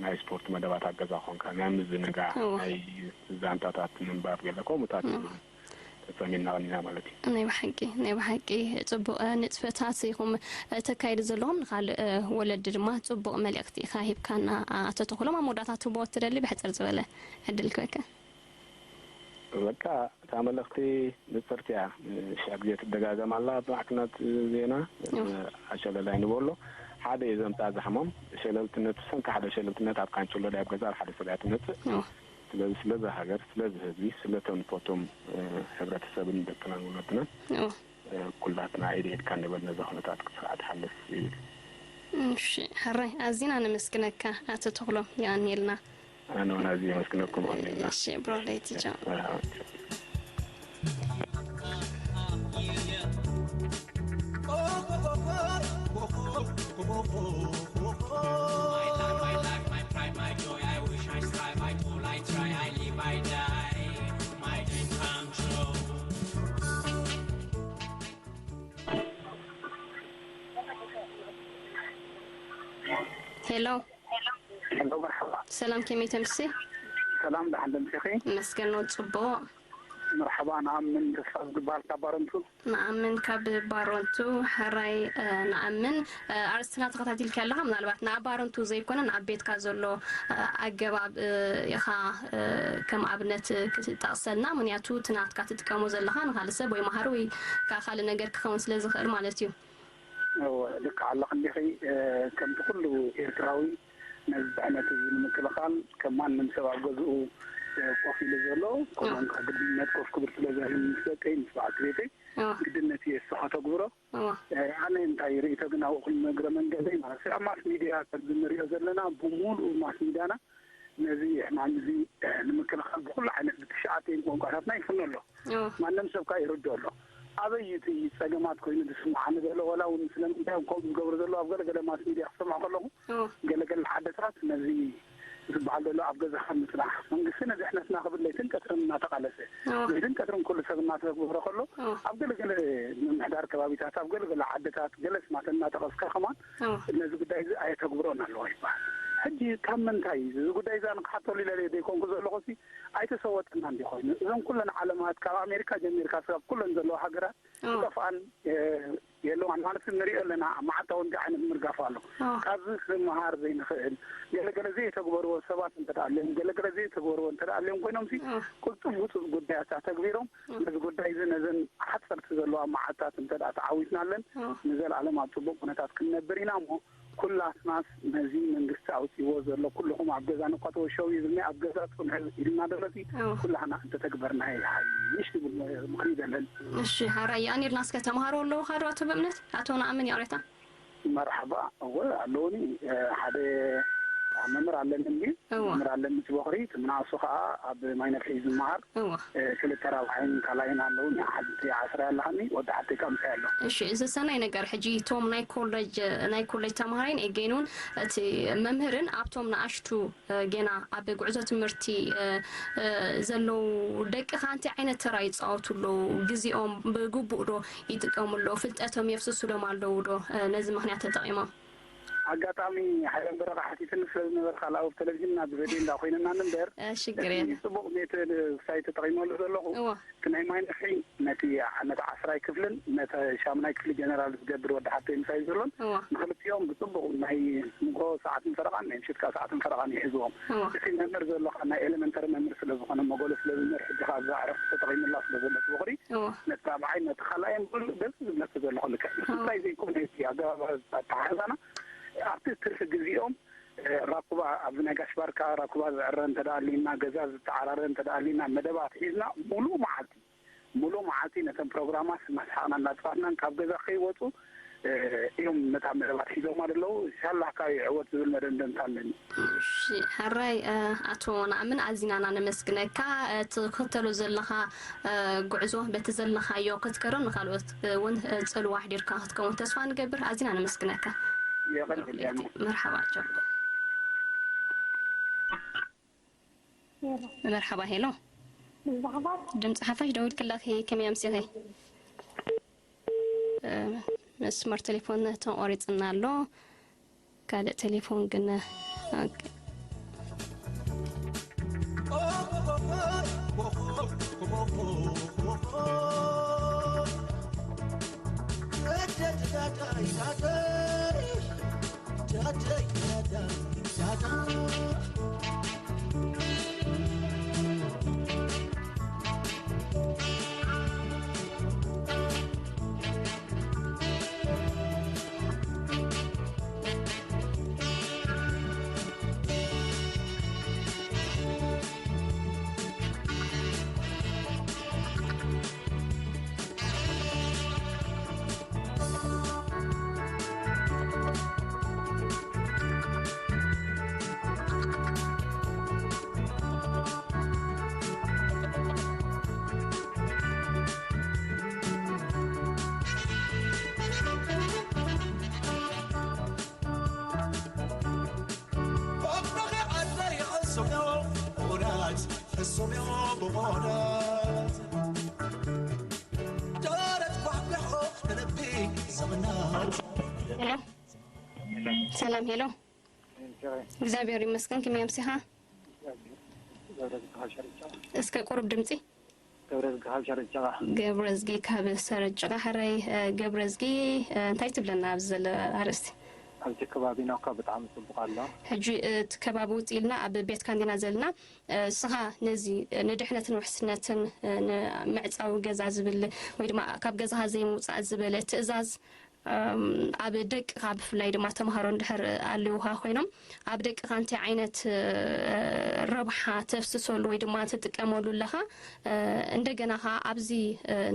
ናይ ስፖርት መደባት ኣብ ገዛ ኮንካ ናይ ምዝንጋዕ እዎ። ናይ ዛንታታት ምንባብ ገለ ከምኡታት እዎ። ተጸሚድና ቀኒና ማለት እዩ። ናይ ብሓቂ ናይ ብሓቂ ጽቡቕ ንጥፈታት ኢኹም ተካይዱ ዘለኹም ንኻልእ ወለዲ ድማ ጽቡቕ መልእኽቲ ኢኻ ሂብካና። ኣቶ ተኽሎም ኣብ መወዳእታ ትህቦ ትደሊ ብሕጽር ዝበለ ዕድል ክበካ። በቃ እታ መልእኽቲ ንጽርቲ እያ። ሽሕ ግዜ ትደጋገም ኣላ ኣብ ማዕክናት ዜና። እዎ። ኣሸለላይ ንበሎ ሓደ እዩ ዘምጽኣ ዝሕሞም ሸለልትነት ብሰንኪ ሓደ ሸለልትነት ኣብ ካንቸሎ ዳይ ኣብ ገዛ ሓደ ሰብ እያ ትመጽእ። እዎ። ስለዚ ስለዚ ሃገር ስለዚ ህዝቢ ስለቶም ንፈቶም ሕብረተሰብን ደቅናን ወለድናን እዎ። ኩላትና ኢድ ኢድካ ንበል ነዛ ኩነታት ክትስራዕ ትሓልፍ ይብል። እሺ ሕራይ ኣዚና ነመስግነካ ኣቶ ተኽሎም የቐንየልና። ኣነ እውን ኣዝየ የመስግነኩም። እሺ ብሮ ለይቲ ቻው። My life, my life, my pride, my joy. I wish, I strive, I toil, I try, I live, I die. My dream come true. ሄሎ ሄሎ መርሓባ። ሰላም፣ ከመይ ተምሲ? ሰላም ደሓን ደምሲኺ? መስገን ነው ጽቡቕ። መርሓባ ንኣምን ተስፋ ዝግባል ካብ ባረንቱ። ንኣምን ካብ ባሮንቱ። ሕራይ ንኣምን ኣርስትና ተኸታቲልካ ኣለኻ። ምናልባት ንኣባሮንቱ ዘይኮነ ንኣብ ቤትካ ዘሎ ኣገባብ ኢኻ ከም ኣብነት ክትጠቕሰልና፣ ምክንያቱ እቲ ናትካ ትጥቀሞ ዘለኻ ንኻልእ ሰብ ወይ መሃሪ ወይ ከዓ ካልእ ነገር ክኸውን ስለ ዝኽእል ማለት እዩ። እወ ልክዕ ኣለኽ እንዲኺ። ከምቲ ኩሉ ኤርትራዊ ነዚ ዕነት እዚ ንምክልኻል ከም ማንም ሰብ ኣብ ገዝኡ ኮፍ ኢሉ ዘሎ፣ ከምኡውን ካብ ግድነት ኮፍ ክብል ስለ ዘድሊ ምስ ደቀይ ምስ በዓልቲ ቤተይ እወ፣ ግድነት እየ እሱ ከተግብሮ። እወ፣ ኣነ እንታይ ርእይቶ ግን ኣብኡ ክልሚ እግረ መንገደይ ማለት ኣብ ማስ ሚድያ ከምዚ ንሪኦ ዘለና ብምሉኡ ማስ ሚድያና ነዚ ሕማም እዚ ንምክልኻል ብኩሉ ዓይነት ብትሽዓተን ቋንቋታትና ይፍኖ ኣሎ። እወ፣ ማንም ሰብ ከዓ ይርድኦ ኣሎ። ኣበይ እዩ እቲ ፀገማት ኮይኑ ዝስምዓኒ ዘሎ? ዋላ እውን ስለምንታይ እዮም ከምኡ ዝገብሩ ዘለዉ ኣብ ገለገለ ማስ ሚድያ ክሰምዖ ከለኹ እወ፣ ገለገለ ዓድታት ነዚ ዝበሃል ዘሎ ኣብ ገዛኻ ምፅናሕ መንግስቲ ነዚ ሕነትና ክብል ለይትን ቀትርን እናተቃለሰ እወ፣ ለይትን ቀትርን ኩሉ ሰብ እናተግበረ ከሎ እወ፣ ኣብ ገለገለ ምምሕዳር ከባቢታት ኣብ ገለገለ ዓድታት ገለ ስማት እናጠቀስካ ከማን እወ። ነዚ ጉዳይ እዚ ኣየተግብሮን ኣለዎ ይበሃል። ሕጂ ካብ ምንታይ እዚ ጉዳይ እዛ ንክሓተሉ ኢለ ዘይኮንኩ ዘለኹ ሲ ኣይተሰወጠና እንዲ ኮይኑ እዞም ኩለን ዓለማት ካብ ኣሜሪካ ጀሚርካ ስጋብ ኩለን ዘለዋ ሃገራት ክጠፍኣን የለዋን ማለት ንሪኦ ኣለና። መዓልታዊ እንታይ ዓይነት ምርጋፍ ኣሎ። ካብዚ ክምሃር ዘይንኽእል ገለገለ ዘይተግበርዎ ሰባት እንተ ኣለዮም ገለገለ ዘይተግበርዎ እንተ ኣለዮም ኮይኖም ሲ ቅልጡፍ ውፁፅ ጉዳያት ተግቢሮም ነዚ ጉዳይ እዚ ነዘን ሓፀርቲ ዘለዋ መዓልታት እንተ ተዓዊትናለን ንዘለኣለም ኣብ ፅቡቅ ኩነታት ክንነብር ኢና እሞ ኩላትናስ ነዚ መንግስቲ ኣውፂዎ ዘሎ ኩልኹም ኣብ ገዛ ንኳተወሸው ይዝኒ ኣብ ገዛ ፅንሑ ኢልና ደረሲ ኩላህና እንተተግበርና ይሓይሽ ዝብል ምኽሪ ዘለኒ። እሺ፣ ሓራይ ኣኒርና እስከ ተምሃሮ ኣለውኻ ዶ ኣቶ ብእምነት ኣቶ ንኣምን ይቕሬታ? መርሓባ እወ ኣለውኒ ሓደ መምህር ኣለኒ እንዲ መምህር ኣለኒ ትበኽሪ ትምናእሱ ከዓ ኣብ ማይነፍሒ ዝመሃር እዋ ክልተ ራብዓይን ካልኣይን ኣለውኒ ሓንቲ ዓስራ ኣለሃኒ ወዲ ሓተይ ከዓ ምሳይ ኣሎ። እሺ፣ እዚ ሰናይ ነገር ሕጂ እቶም ናይ ኮሌጅ ናይ ኮሌጅ ተምሃራይን ኤጌን እውን እቲ መምህርን ኣብቶም ንኣሽቱ ገና ኣብ ጉዕዞ ትምህርቲ ዘለዉ ደቅኻ እንታይ ዓይነት ተራ ይፃወቱ ኣለዉ? ግዜኦም ብግቡእ ዶ ይጥቀሙ ኣለዉ? ፍልጠቶም የፍስሱሎም ኣለዉ ዶ ነዚ ምኽንያት ተጠቒሞም? ኣጋጣሚ ሓይሎም በረኻ ሓቲትኒ ስለ ዝነበርካ ኣብ ቴሌቪዥን ናብ ሬድዮ እንዳ ኮይንና ንንበር ሽግር የለን ፅቡቕ ሜትድ ክሳይ ተጠቒመሉ ዘለኹ እቲ ናይ ማይ ንፍሒ ነቲ ነቲ ዓስራይ ክፍልን ነቲ ሻምናይ ክፍሊ ጀነራል ዝገብር ወዲ ሓብተይ ምሳይ ዘሎን ንክልቲኦም ብፅቡቕ ናይ ንግሆ ሰዓትን ፈረቓን ናይ ምሽት ከዓ ሰዓትን ፈረቓን ይሕዝዎም። እቲ መምህር ዘሎ ከዓ ናይ ኤለመንተሪ መምህር ስለ ዝኾነ መጎሎ ስለ ዝምህር ሕጂ ከዓ ኣብዛ ዕረፍቲ ተጠቒሙላ ስለ ዘሎ እቲ በኹሪ ነቲ ራብዓይ ነቲ ካልኣይ በዚ ዝብለኪ ዘለኹ ልክዕ ምስታይ ዘይኮነ እቲ ኣገባብ ኣተሓሕዛና ኣብቲ ትርፊ ግዜኦም ራኩባ ኣብዚ ናይ ጋሽ ባርካ ራኩባ ዝዕረ እንተ ኣሊና ገዛ ዝተዓራረ እንተ ኣሊና መደባት ሒዝና ሙሉእ መዓልቲ ሙሉእ መዓልቲ ነተን ፕሮግራማት እናስሓቕና እናፅፋፍናን ካብ ገዛ ከይወፁ እዮም ነታ መደባት ሒዞማ ዘለዉ። ሻላካ ይዕወት ዝብል መደምደምታ ኣለኒ። እሺ ሕራይ ኣቶ ነኣምን ኣዚና ኢና ነመስግነካ። ትኽተሎ ዘለኻ ጉዕዞ በቲ ዘለኻዮ ክትከሮ ንኻልኦት እውን ፅልዋ ኣሕዲርካ ክትከውን ተስፋ ንገብር። ኣዚና ነመስግነካ። የቐንየለይ። መርሓባ ጆ። መርሓባ ሄሎ። ድምፂ ሓፋሽ ደዊልክላ ከመይ ኣምሲኺ? መስመር ቴሌፎን ተቖሪፅና ኣሎ። ካልእ ቴሌፎን ግን ሰላም ሄሎ። እግዚኣብሔር ይመስገን። ከመይ ኣምሲኻ? እስከ ቁሩብ ድምፂ። ገብረዝጊ ካብ ሸረጨቓ። ገብረዝጊ ካብ ሰረጭቓ። ሕራይ ገብረዝጊ እንታይ ትብለና ኣብዚ ዘሎ ኣርእስቲ? ኣብዚ ከባቢና እኳ ብጣዕሚ ፅቡቕ ኣሎ። ሕጂ እቲ ከባቢ ውፅእ ኢልና ኣብ ቤትካ እንዲና ዘለና። እስኻ ነዚ ንድሕነትን ውሕስነትን ንምዕፃዊ ገዛ ዝብል ወይ ድማ ካብ ገዛኻ ዘይምውፃእ ዝበለ ትእዛዝ ኣብ ደቅኻ ብፍላይ ድማ ተምሃሮ እንድሕር ኣልውኻ ኮይኖም ኣብ ደቅኻ እንታይ ዓይነት ረብሓ ተፍስሰሉ ወይ ድማ ትጥቀመሉ ኣለኻ? እንደገና ኸዓ ኣብዚ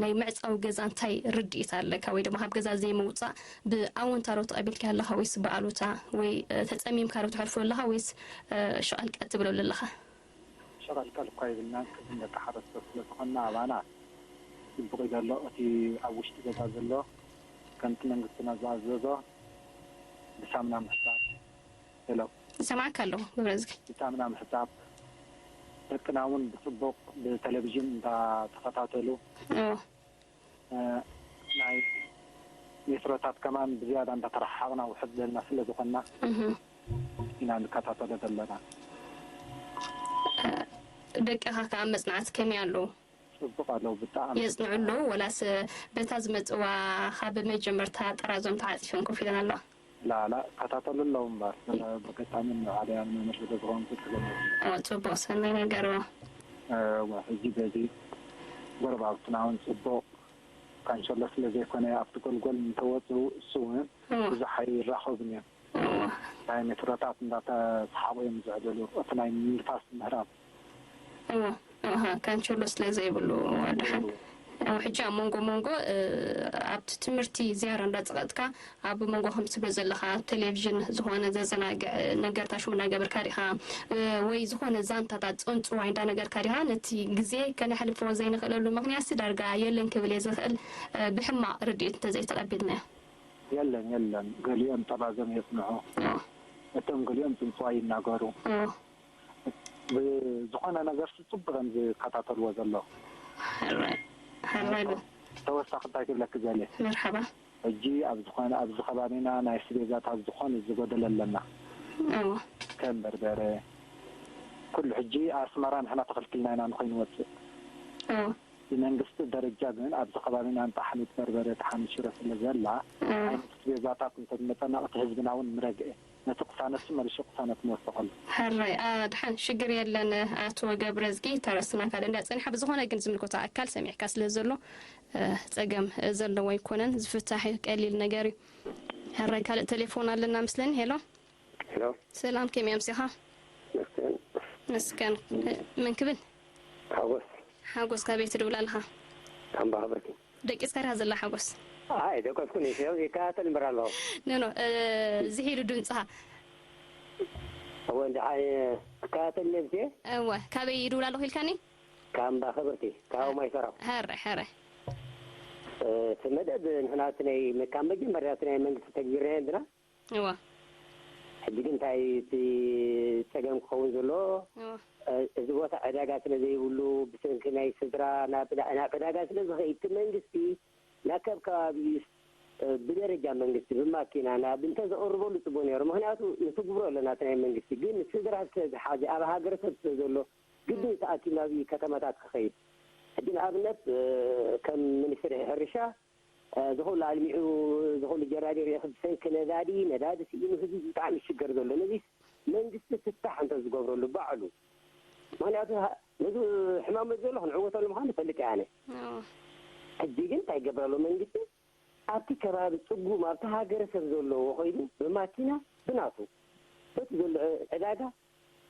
ናይ ምዕፃዊ ገዛ እንታይ ርድኢት ኣለካ ወይ ድማ ካብ ገዛ ዘይምውፃእ ብኣወንታ ዶ ተቐቢልካ ኣለኻ ወይስ ብኣሉታ ወይ ተፀሚምካ ዶ ትሐልፎ ኣለኻ ወይስ ሸቐልቀል ትብለሉ ኣለኻ? ሸቐልቀል እኳ የብልናን፣ ቅድም ደቂ ሓረስቶት ስለ ዝኾንና ኣባና ጽቡቕ እዩ ዘሎ። እቲ ኣብ ውሽጢ ገዛ ዘሎ ከምቲ መንግስትና ዝኣዘዞ ብሳምና ምሕጻብ። ሄሎ። ይሰምዓካ ኣለኹ ገብረዝጊ። ብሳምና ምሕጻብ፣ ደቅና እውን ብጽቡቕ ብቴሌቪዥን እንዳተኸታተሉ ናይ ሜትሮታት ከማን ብዝያዳ እንዳተረሓሓቕና ውሕድ ዘለና ስለ ዝኾንና ኢና ንከታተሎ ዘለና። ደቅኻ ከ ኣብ መጽናዕቲ ከመይ ኣለዉ? ጽቡቕ ኣለዉ ብጣዕሚ። የጽንዑ ኣለዉ ወላስ በታ ዝመጽዋ ካብ መጀመርታ ጥራዞም ተዓጺፈን ኮፍ ኢለን ኣለዋ? ላላ ከታተሉ ኣለዉ እምበር ብኣጋጣሚ ንዓለያን መምህር ስለ ዝኾንኩ ተገመቱ። ጽቡቕ ሰናይ ነገር። ሕጂ በዚ ጎረባብትና እውን ጽቡቕ ካንሸሎ ስለ ዘይኮነ ኣብቲ ጎልጎል እንተወፁ እሱ እውን ብዙሕ ኣይራኸቡን እዮም። ናይ ሜትሮታት እንዳተሰሓቑ እዮም ዝዕልሉ። እቲ ናይ ንፋስ ምህራብ እዎ፣ ኣሃ፣ ካንቸሎ ስለ ዘይብሉ። ድሓን ሕጂ ኣብ መንጎ መንጎ ኣብቲ ትምህርቲ ዝያዳ እንዳፀቐጥካ ኣብ መንጎ ከም ትብሎ ዘለኻ ኣብ ቴሌቪዥን ዝኾነ ዘዘናግዕ ነገርታ ሽው እንዳገበርካ ዲኻ ወይ ዝኾነ ዛንታታት ፀንፅዋይ እንዳነገርካ ዲኻ ነቲ ግዜ ከነሕልፎ ዘይንኽእለሉ ምኽንያትሲ ዳርጋ የለን ክብል እየ ዝኽእል ብሕማቕ ርድኢት እንተዘይተቐቢልናዮ። የለን የለን ገሊኦም ጠባዞም የጽንዑ እቶም ገሊኦም ጽንጽዋ ይናገሩ ብዝኾነ ነገርሲ ጽቡቕ እዮም ዝከታተልዎ ዘለዉ። ሕራይ ሕራይ በል። ተወሳኺ እንታይ ክብለኪ ደልየ መርሓባ። ሕጂ ኣብ ዝኾነ ኣብዚ ከባቢና ናይ ኣስቤዛታት ዝኾነ ዝጎደለ ኣለና። እወ ከም በርበረ ኩሉ ሕጂ ኣስመራ ንሕና ተኸልኪልና ኢና ንኸይንወፅእ። እወ ብመንግስቲ ደረጃ ግን ኣብዚ ከባቢና ንጣሓኒት በርበረ፣ ጠሓኒት ሽረ ስለ ዘላ ዓይነት ኣስቤዛታት እንተዝመፀና እቲ ህዝብና እውን ምረግአ። ነቲ ቅሳነትሲ መሊሱ ቅሳነት ንወስኸሉ። ሕራይ ኣድሓን ሽግር የለን ኣቶ ገብረዝጊ ተረስና ካልእ እንዳ ጸኒሓ ብዝኾነ ግን ዝምልከቶ ኣካል ሰሚዕካ ስለ ዘሎ ጸገም ዘለዎ ኣይኮነን ዝፍታሕ እዩ ቀሊል ነገር እዩ። ሕራይ ካልእ ቴሌፎን ኣለና ምስለኒ ሄሎ ሄሎ ሰላም ከመይ ኣምሲኻ? መስገን መስገን መን ክብል? ሓጎስ ሓጎስ ካበይ ትድውል ኣለኻ? ካምባ ክብርቲ ደቂስካ ዲኻ ዘላ ሓጎስ? ኣይ ደቀስኩ ነሽ ያው ይከታተል እምበር ኣለኹ ኖ ኖ ዝሒሉ ድምፅኻ እወ እንድሓ ክከታተል ነብሴ እወ ካበይ ይድውል ኣለኹ ኢልካኒ? ካምባ ክብርቲ ካብ ማይ ሰራው ሕረ ሕረ እቲ መደብ ንሕና እቲ ናይ ካብ መጀመርያ እቲ ናይ መንግስቲ ተግቢርናዮ እንድና እወ ሕጂ ግን እንታይ እቲ ፀገም ክኸውን ዘሎ እወ እዚ ቦታ ዕዳጋ ስለ ዘይብሉ ብሰንኪ ናይ ስድራ ናብ ናብ ዕዳጋ ስለ ዝኸይድ እቲ መንግስቲ ናብ ከብ ከባቢ ብደረጃ መንግስቲ ብማኪና ናብ እንተዘቕርበሉ ፅቡቅ ነይሩ። ምክንያቱ ንትግብሮ ኣለና እቲ ናይ መንግስቲ ግን ስድራ ስለ ዝሓዘ ኣብ ሃገረሰብ ስለ ዘሎ ግድን ተኣኪብ ናብ ከተማታት ክኸይድ ሕጂ ንኣብነት ከም ሚኒስትሪ ሕርሻ ዝኹሉ ኣልሚዑ ዝኹሉ ጀራዲር የኽብ ብሰንኪ ነዳዲ ነዳዲ ስኢኑ ህዝቢ ብጣዕሚ ይሽገር ዘሎ ነዚ መንግስቲ ፍታሕ እንተዝገብረሉ ባዕሉ ምክንያቱ ነዚ ሕማም ዘሎ ክንዕወተሉ ምዃኑ ይፈልጥ እየ ኣነ ሕጂ ግን እንታይ ይገብረሉ መንግስቲ ኣብቲ ከባቢ ፅጉም ኣብቲ ሃገረሰብ ዘለዎ ኮይኑ ብማኪና ብናቱ በቲ ዘሎ ዕዳጋ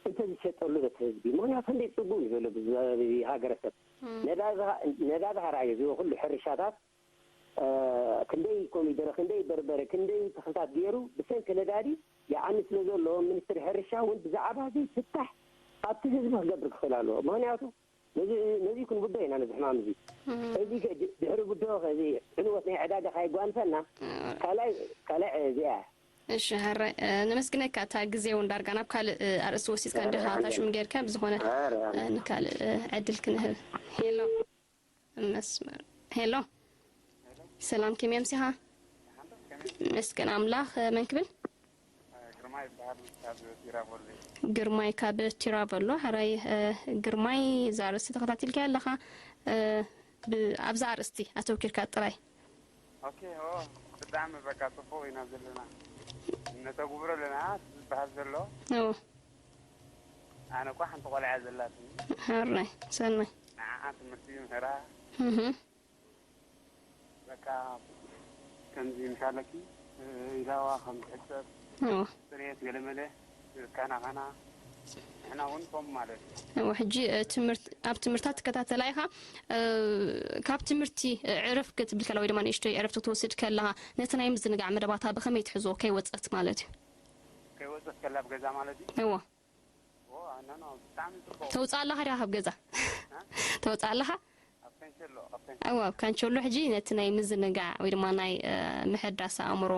እንተዝሸጠሉ በቲ ህዝቢ ምክንያቱ ክንደይ ፅጉም እዩ ዘሎ ብዚ ሃገረሰብ ነዳዲ ሃራዩ እዚ ኩሉ ሕርሻታት ክንደይ ኮሚደረ ክንደይ በርበረ ክንደይ ተኽልታት ገይሩ ብሰንኪ ነዳዲ ይዓኒ ስለ ዘሎ ሚኒስትሪ ሕርሻ እውን ብዛዕባ እዚ ፍታሕ ኣብቲ ህዝቢ ክገብር ክኽእል ኣለዎ ምክንያቱ ነዚ ክንብዶ ኢና ነዚ ሕማም እዚ እዚ ድሕሪ ብዶ እዚ ዕንወት ናይ ዕዳጋ ካይጓንፈና ካልኣይ ካልኣይ እዚኣ እሺ ሕራይ ነመስግነካ እታ ግዜ እውን ዳርጋ ናብ ካልእ ኣርእስቲ ወሲድካ እንዲኻ ታሽሙ ጌርካ ብዝኾነ ንካልእ ዕድል ክንህብ ሄሎ መስመር ሄሎ ሰላም ከመይ ኣምሲኻ መስገን ኣምላኽ መን ክብል ግርማይ ይበሃል ካብ ቲራቮሎ ግርማይ ካብ ቲራቨሎ ሕራይ ግርማይ እዛ ኣርእስቲ ተኸታቲልካያ ኣለኻ ኣብዛ ኣርእስቲ ኣተውኪርካ ጥራይ ኦኬ ኦ ብጣዕሚ በቃ ፅቡቅ ኢና ዘለና እነተጉብሮ ኣለና ዝበሃል ዘሎ ኦ ኣነ እኳ ሓንቲ ቆልዓ ዘላትኒ ሕራይ ሰናይ ንዓዓ ትምህርቲ ይምህራ እህ በቃ ከምዚ ምሻለኪ ኢላዋ ከም ትሕሰብ ኦ ፅሬት ገለመለ ካና ካና ንሕና እውን ከም ማለት እዩ እወ ሕጂ ትምህርት ኣብ ትምህርታ ትከታተላ ኢኻ ካብ ትምህርቲ ዕረፍ ክትብል ከላ ወይ ድማ ንእሽቶይ ዕረፍቲ ክትወስድ ከለኻ ነቲ ናይ ምዝንጋዕ መደባታ ብኸመይ ትሕዞ ከይወፀት ማለት እዩ ከይወፀት ከላ ኣብ ገዛ ማለት እዩ እወ ኦ ኣናኖ ብጣዕሚ ፅቡቅ ተውፅኣ ኣለኻ ዲኻ ካብ ገዛ ተውፅኣ ኣለኻ ኣብ ካንሸሎ ኣብ እወ ኣብ ካንቸሎ ሕጂ ነቲ ናይ ምዝንጋዕ ወይ ድማ ናይ ምሕዳስ ኣእምሮ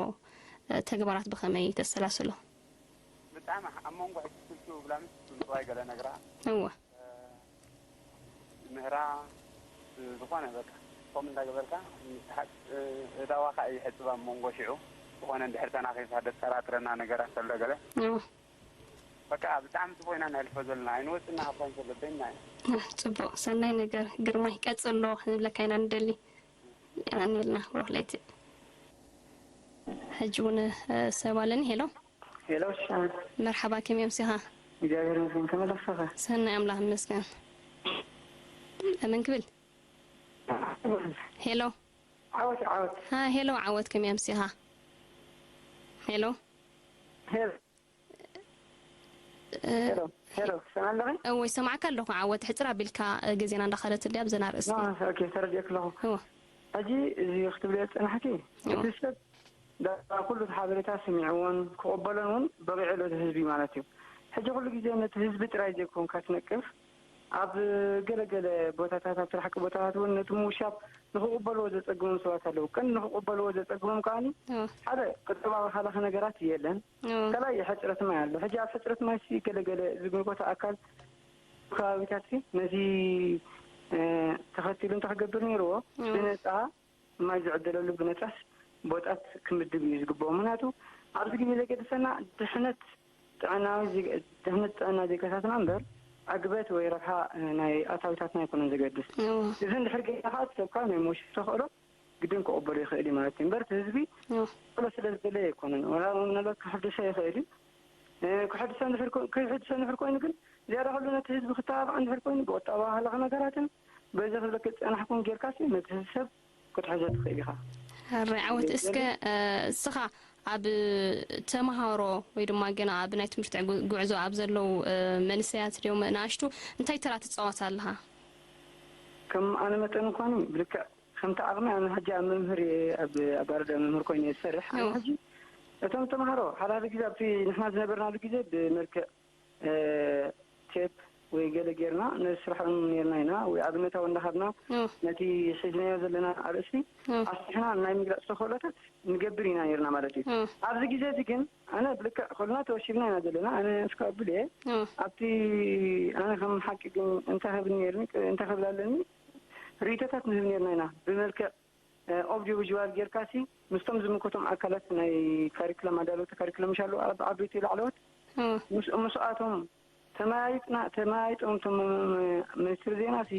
ተግባራት ብኸመይ ተሰላስሎ ብጣዕሚ ኣብ መንጎ ሕጂ ስልኪ ብላምስ ምፅዋይ ገለ ነግራ እወ ምህራ ዝኾነ በቃ ከም እንዳገበርካ እዳዋካ ይሕፅብ ኣብ መንጎ ሽዑ ዝኾነ እንድሕር ተናኺፋ ደጠራጥረና ነገራት ተሎ ገለ እዎ። በቃ ብጣዕሚ ጽቡቕ ኢና ነሕልፎ ዘለና። ኣይንወጽእና ካብ ካንሰል በይንና ኢና። ጽቡቕ፣ ሰናይ ነገር ግርማይ፣ ቀጽሎ ክንብለካ ኢና ንደሊ። የቐንየልና ብሩኽ ለይቲ። ሕጂ እውን፣ እ፣ ሰብ ኣለኒ። ሄሎ። ሄሎ፣ ሻ። መርሓባ፣ ከመይ ኣምሲኻ? እግዚኣብሔር ይመስገን፣ ከመይ ኣለኻ? ሰናይ ኣምላኽ ይመስገን። መን ክብል? ሄሎ። ዓወት፣ ዓወት። ሃ፣ ሄሎ ዓወት፣ ከመይ ኣምሲኻ? ሄሎ። ሄሎ። እ፣ ሄሎ፣ ሄሎ፣ ትሰምዓ ኣለኺ? እወ፣ ይሰማዓካ ኣለኹ ዓወት። ሕጽር ኣቢልካ፣ እ፣ ግዜና እንዳኸደት እንድያ ኣብዘን ኣርእስቲ። ኖ፣ ኦኬ፣ ተረዲኤኪ ኣለኹ። እወ። ሕጂ እዚ ክትብልዮ ዝጸናሕኪ፣ እወ። እቲ ሰብ ዳርጋ ኩሉ እቲ ሓበሬታ ሰሚዕዎን ክቕበሎን እውን በቒዑ ኣሎ፣ እዚ ህዝቢ ማለት እዩ። ሕጂ ኩሉ ግዜ ነቲ ህዝቢ ጥራይ ዘይኮንካ ትነቅፍ፣ ኣብ ገለገለ ቦታታት፣ ኣብ ስራሕቲ ቦታታት እውን ነቲ ምውሻብ ንኽቕበልዎ ዘጸግሞም ሰባት ኣለዉ። ቀንዲ ንኽቕበልዎ ዘጸግሞም ከኣኒ፣ እወ። ሓደ፣ ቅድም ኣባኻላኺ ነገራት የለን። እወ። ካልኣይ፣ ሕጽረት ማይ ኣሎ። ሕጂ ኣብ ሕጽረት ማይሲ ገለገለ ዝምልከቶ ኣካል ከባቢታትሲ ነዚ፣ እ፣ ተኸቲሉ እንታይ ክገብር ነይርዎ? እወ። ብነጻ ማይ ዝዕደለሉ ብነጻስ ቦጣት ክምድብ እዩ ዝግብኦ። ምኽንያቱ ኣብዚ ግዜ ዘገድሰና ድሕነት ጥዕናዊ ዜጋ-፣ ድሕነት ጥዕና ዜጋታትና እምበር ዕግበት ወይ ረብሓ፣ እ፣ ናይ ኣታዊታትና ኣይኮነን ዘገድስ። እወ። እዚ እንድሕር ገይርና ከዓ እቲ ሰብ ከዓ ናይ መውሽብ ተኽእሎ ግድን ክቕበሎ ይኽእል እዩ ማለት እዩ። እምበር እቲ ህዝቢ እወ። ተኽእሎ ስለ ዝደለየ ኣይኮነን። ወላ ምናልባት ክሕድሶ ይኽእል እዩ። እ፣ ክሕድሶ እንድሕር ኮ-፣ ክሕድሶ እንድሕር ኮይኑ ግን ዝያዳ ኩሉ ነቲ ህዝቢ ክተባባዕ እንድሕር ኮይኑ ብቁጠባ ሃለኸ ነገራትን በዚ ክብለኪ ዝጸናሕኩን ጌርካሲ ነቲ ሰብ ክትሕዞ ትኽእል ኢኻ። ሕራይ ዓወት። እስከ፣ እ፣ እስኻ ኣብ ተምሃሮ ወይ ድማ ገና ኣብ ናይ ትምህርቲ ጉ-፣ ጉዕዞ ኣብ ዘለዉ፣ እ፣ መንእሰያት ድዮም ንኣሽቱ እንታይ ተራ ትጻወት ኣለኻ? ከም ኣነ መጠን እንኳን ብልክዕ ከምቲ ዓቕሚ ኣነ ሕጂ ኣብ መምህር እየ፣ ኣብ ኣባረዳ መምህር ኮይነ እየ ዝሰርሕ። ኣነ እዎ። ሕጂ እቶም ተምሃሮ ሓደ ሓደ ግዜ ኣብቲ ንሕና ዝነበርናሉ ግዜ ብመልክዕ እ፣ ቴፕ ወይ ገለ ጌርና ነስርሖም ኔርና ኢና፣ ወይ ኣብነታዊ እንዳሃብና እ። ነቲ ሒዝናዮ ዘለና ኣርእስቲ እ። ኣስፊሕና ናይ ምግላጽ ተኽእሎታት ንገብር ኢና ኔርና ማለት እዩ። እ። ኣብዚ ግዜ እዚ ግን ኣነ ብልክዕ ኩልና ተወሺብና ኢና ዘለና። ኣነ እስካብ ብል እየ እ። ኣብቲ ኣነ ከም ሓቂ ግን እንታይ ክብል ኔርኒ፣ እንታይ ክብል ኣለኒ፣ ርእይቶታት ንህብ ኔርና ኢና ብመልክዕ ኦብዲዮ ቪዥዋል ጌርካሲ ምስቶም ዝምልከቶም ኣካላት ናይ ካሪክለም ኣዳለውቲ ካሪክለም ምሻሉ ኣብ ዓበይቲ ላዕለዎት እ። ምስ ምስኣቶም ተመያይጥና ተመያይጦም እቶም ሚኒስትሪ ዜናሲ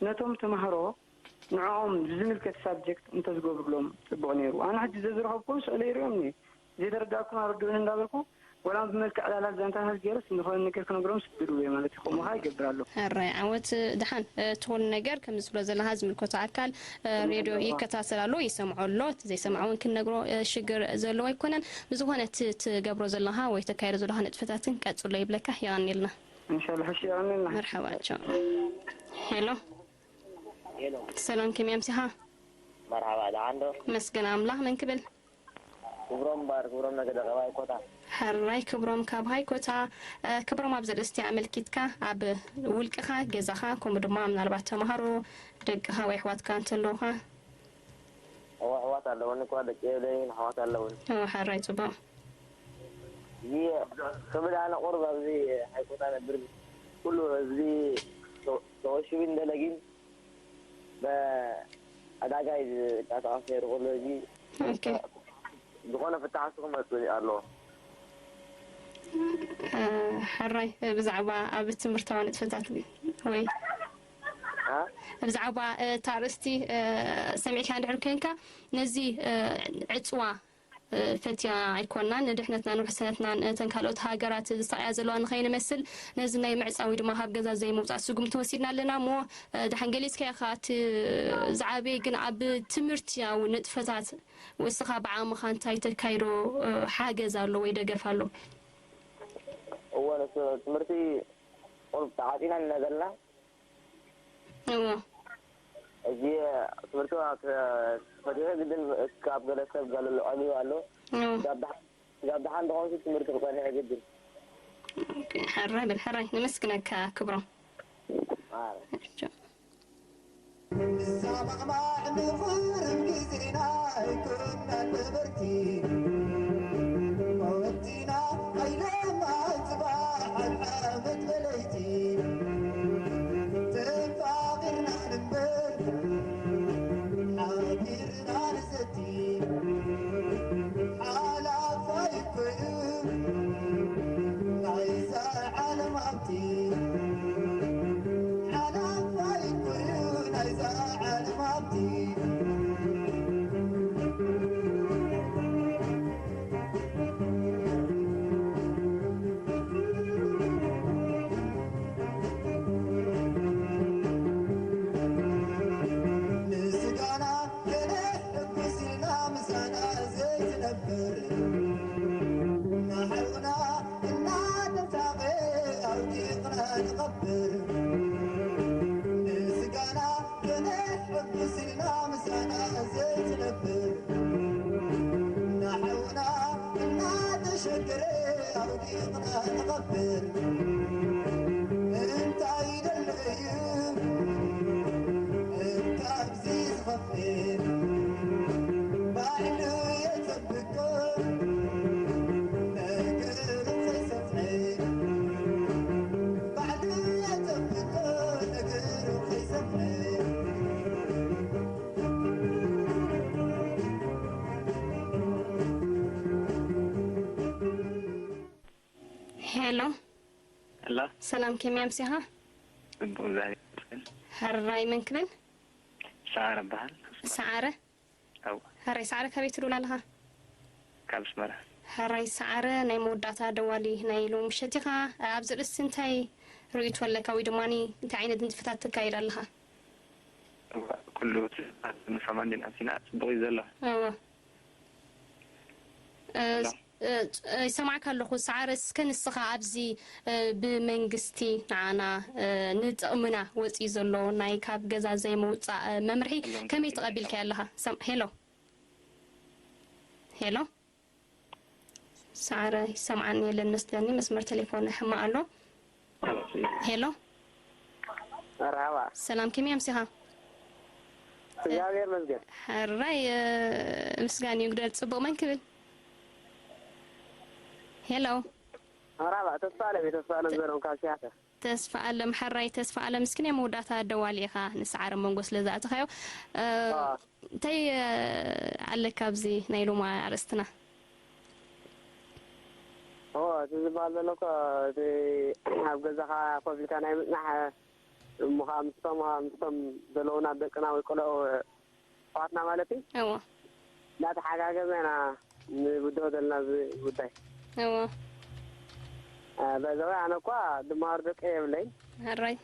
ነቶም ተምሃሮ ንዕኦም ዝምልከት ሳብጀክት እንተዝገብሩሎም ጽቡቕ ነይሩ። ኣነ ሕጂ ዘዝረኸብኩም ስእለ ይሪኦም እየ። ዘይተረዳእኩም ኣረድኡኒ እንዳበልኩ ወላ ብመልክዕ ዕላላት ዛንታታት ገይረስ ዝኾነ ነገር ክነግሮም ስድሩ እየ ማለት እዩ። ከምኡ ኸዓ ይገብር ኣሎ። ሕራይ ዓወት። ደሓን፣ እ፣ እቲ ኩሉ ነገር ከም ዝብሎ ዘለኻ ዝምልከቶ ኣካል፣ እ፣ ሬድዮ ይከታተል ኣሎ፣ ይሰምዖ ኣሎ። እቲ ዘይሰምዖ እውን ክንነግሮ፣ እ፣ ሽግር ዘለዎ ኣይኮነን። ብዝኾነ እቲ ትገብሮ ዘለኻ ወይ ተካይዶ ዘለኻ ንጥፈታት ግን ቀጽሎ ይብለካ። የቐንየልና። ኢንሻላህ፣ እሺ፣ የቐንየልና። መርሓባ፣ ቻው። ሄሎ። ሄሎ። ሰላም፣ ከመይ ኣምሲኻ? መርሓባ፣ ደሓን ዶ? መስገን ኣምላኽ፣ መን ክብል? ክብሮም እምበኣር፣ ክብሮም ነገደ ካብ ሃይኮታ። ሕራይ ክብሮም ካብ ሃይኮታ። እ፣ ክብሮም ኣብዚ ርእስቲ ኣመልኪትካ ኣብ ውልቅኻ፣ ገዛኻ፣ ከምኡ ድማ ምናልባት ተምሃሮ፣ ደቅኻ ወይ ኣሕዋትካ እንተለዉኻ? እወ፣ ኣሕዋት ኣለዉኒ እኳ፣ ደቂ የብለይን፣ ኣሕዋት ኣለዉኒ። እወ፣ ሕራይ ጽቡቕ። እዚ ክብል ኣነ ቁሩብ ኣብዚ ሃይኮታ ነብር ኩሉ ህዝቢ ተ-፣ ተወሺቡ እንደለጊን ብዕዳጋ እዩ ዝንቀሳቐስ ነይሩ። ኩሉ እዚ ኦኬ። ዝኾነ ፍታሕ እሱ ክመጽእ ኣለዎ። እ፣ ሕራይ ብዛዕባ ኣብ ትምህርታዊ ንጥፈታት ወይ እ? ብዛዕባ፣ እ፣ እታ ኣርእስቲ፣ እ፣ ሰሚዕካ እንድሕር ኮንካ ነዚ፣ እ፣ ዕጽዋ ፈትያ ኣይኮናን፣ ንድሕነትናን ውሕስነትናን እተን ካልኦት ሃገራት ዝሳቐያ ዘለዋ ንኸይንመስል፣ ነዚ ናይ ምዕጻው ወይ ድማ ካብ ገዛ ዘይምውጻእ ስጉምቲ ወሲድና ኣለና እሞ፣ እ፣ ደሓን ገሊጽካዮ ኢኻ፣ እቲ ዝዓበየ ግን ኣብ ትምህርትያዊ ንጥፈታት እስኻ ብዓቕምኻ እንታይ ተካይዶ፣ እ፣ ሓገዝ ኣሎ ወይ ደገፍ ኣሎ? እወ፣ ንሱ ትምህርቲ ቁሩብ ተዓጺና ኢና ዘለና። እዎ። እዚ ትምህርቲ ኣብ ፈቲሑ ግድን ካብ ገለ ሰብ ገለ ልዕልዩ ኣሎ። እዎ። ስጋብ ደሓ-፣ ስጋብ ደሓን ዝኾንሲ ትምህርቲ ክጸንሕ ግድን። ኦኬ፣ ሕራይ በል፣ ሕራይ። ነመስግነካ ክብሮም። ኣረ። ቻው። ንሳ ማዕማዕ ንኽርም ግዜና ኣይኮናን ነበርቲ። ወዲና ኣይለማን ጽባሕ ዓመት በለይቲ። ተፋቒርና ንንበር ሓቢርና ንሰቲ። ንሓውና እናተሳቐ ኣውዲቕና ንቐብር። ንስጋና ከነሕጉስ ኢልና ምሳና ዘይትነብር። ንሓውና እናተሸገረ ኣውዲቕና ንቐብር። እንታይ ደለዩ ካብዚ ዝኸፍእ? ባዕሉ የጸብቆ ነገሩ ከይሰፍነ። ባዕሉ የጸብቆ ነገሩ ከይሰፍነ። ሄሎ። ሄሎ። ሰላም፣ ከመይ ኣምሲኻ? ጽቡቕ፣ እግዚኣብሔር ይመስገን። ሕራይ፣ መን ክብል? ሰዓረ እበሃል። ሰዓረ? ኣው። ሕራይ፣ ሰዓረ፣ ካበይ ትድውል ኣለኻ? ካብ ኣስመራ። ሕራይ፣ ሰዓረ፣ ናይ መወዳእታ ደዋሊ ናይ ሎሚ ምሸት ኢኻ። ኣብዚ ርእሲ እንታይ ርእይቶ ኣለካ ወይ ድማ እንታይ ዓይነት ንጥፈታት ተካይድ ኣለኻ? እዋ፣ ኩሉ እቲ ንሰማ እንዲና ኣምሲና ጽቡቕ እዩ ዘሎ። እዋ። እ፣ ሄሎ። እ፣ እ፣ ይሰማዕካ ኣለኹ። ሰዓረ፣ እስከ ንስኻ ኣብዚ፣ እ፣ ብመንግስቲ ንዓና፣ እ፣ ንጥቕምና ወፂኡ ዘሎ ናይ ካብ ገዛ ዘይምውፃእ፣ እ፣ መምርሒ ሄሎ፣ ከመይ እንታይ ተቐቢልካዮ ኣለኻ? ሰም-፣ ሄሎ? ሄሎ? ሰዓረ፣ ይሰምዓኒ የለን መስለኒ፣ መስመር ቴሌፎን ሕማቕ ኣሎ። ሄሎ? መርሃባ። ሰላም፣ ከመይ ኣምሲኻ? እግዚኣብሔር ይመስገን። ሕራይ፣ እ፣ ምስጋን እዩ ግደል። ጽቡቕ፣ መን ክብል? ሄሎ? መርሃባ፣ ተስፋ ኣለም እየ፣ ተስፋ ኣለም ዘርኦም ካብ ሲያትል። ተስፋ ኣለም፣ ሕራይ ተስፋ ኣለም፣ እስኪ ናይ መወዳእታ ደዋሊ ኢኻ ንሰዓረ መንጎ ስለ ዝኣተኻዮ። እ፣ ኣዎ። እንታይ፣ እ፣ ኣለካ ኣብዚ ናይ ሎማ ኣርእስትና? ኦ፣ እቲ ዝበሃል ዘሎ እኮ፣ እቲ ኣብ ገዛኻ ኮፍ ኢልካ ናይ ምጽናሕ፣ እሞ ኸዓ ምስቶም፣ ምስቶም ዘለዉና ደቅና ወይ ቆልዑ ኣሕዋትና ማለት እዩ፣ እዎ። እንዳተሓጋገዝና ኢና ንብድሆ ዘለና እዚ ጉዳይ። እዎ። እ፣ በዚ ኸዓ ኣነ እኳ ድመሃሩ ደቂ የብለይን። ሕራይ።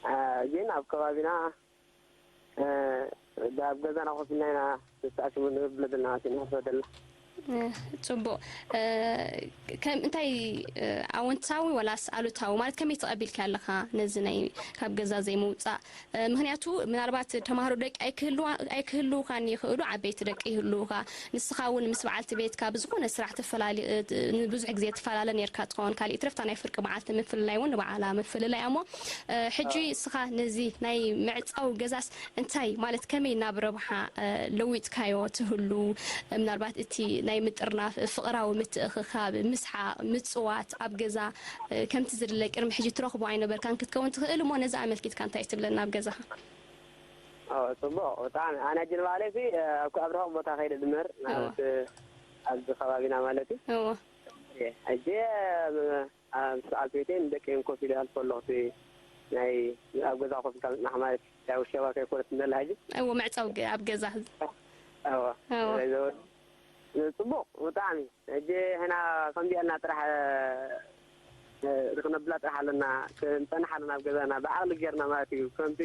እ፣ ግን ኣብ ከባቢና እ፣ ኣብ ገዛና ኮፍ ኢልና ኢና ንተኣኪቡ ንብሎ ዘለና፣ ማለት እዩ፣ ንሕስቦ ዘለና። እ፣ ጽቡቕ። እ፣ ከም፣ እንታይ፣ እ፣ ኣወንታዊ ወላስ ኣሉታዊ፣ ማለት ከመይ ተቐቢልካ ኣለኻ ነዚ ናይ ካብ ገዛ ዘይምውጻእ? እ፣ ምኽንያቱ ምናልባት ተማሃሮ ደቂ ኣይክህልዋ-፣ ኣይክህልውኻን ይኽእሉ፣ ዓበይቲ ደቂ ይህልውኻ። ንስኻ እውን ምስ በዓልቲ ቤትካ ብዝኾነ ስራሕ ትፈላሊ-፣ እ፣ ት-፣ ንብዙሕ ግዜ ትፈላለ ነርካ ትኸውን። ካሊእ ትረፍታ ናይ ፍርቂ መዓልቲ ምፍልላይ እውን ንባዕላ ምፍልላይ እያ እሞ፣ እ፣ ሕጂ ኣዎ። እስኻ ነዚ ናይ ምዕጻው ገዛስ እንታይ ማለት፣ ከመይ ናብ ረብሓ፣ እ፣ ለዊጥካዮ ትህሉ? ምናልባት እቲ ናይ ምጥርናፍ፣ ፍቕራዊ ምትእኽኻብ፣ ምስሓቕ፣ ምጽዋት ኣብ ገዛ፣ እ፣ ከምቲ ዝድለ ቅድሚ ሕጂ ትረኽቦ ኣይነበርካን ክትከውን ትኽእል እሞ፣ ነዚ ኣመልኪትካ እንታይ ትብለና ኣብ ገዛኻ? ኣዎ፣ ጽቡቕ። ብጣዕሚ። ኣነ ሕጂ ንባዕለይሲ፣ እ፣ ኣብ፣ ኣብ ርሑቕ ቦታ ከይደ ድመር፣ እወ። ማለት፣ እ፣ ኣብዚ ከባቢና ማለት እዩ። እወ። እየ። ሕጂ፣ እ፣ ኣብ ሰዓት ቤተይ ንደቀይን ኮፍ ኢለ ኣልፎ ኣለኹ። እቲ ናይ ኣብ ገዛ ኮፍ ኢልካ ምጽናሕ ማለት ያው ሸባ ከይኮነት እንደላ ሕጂ። እዎ፣ ምዕጻው ገ-፣ ኣብ ገዛ። እዎ። እዎ። ስለዚ ጽቡቕ፣ ብጣዕሚ። ሕጂ ሕና ከምዚኣ ኢልና ጥራሕ፣ እ፣ እ፣ ክንብላ ጥራሕ ኣለና፣ ክንጸንሕ ኣለና ኣብ ገዛና፣ ብዓቕሊ ጌርና ማለት እዩ። ከምቲ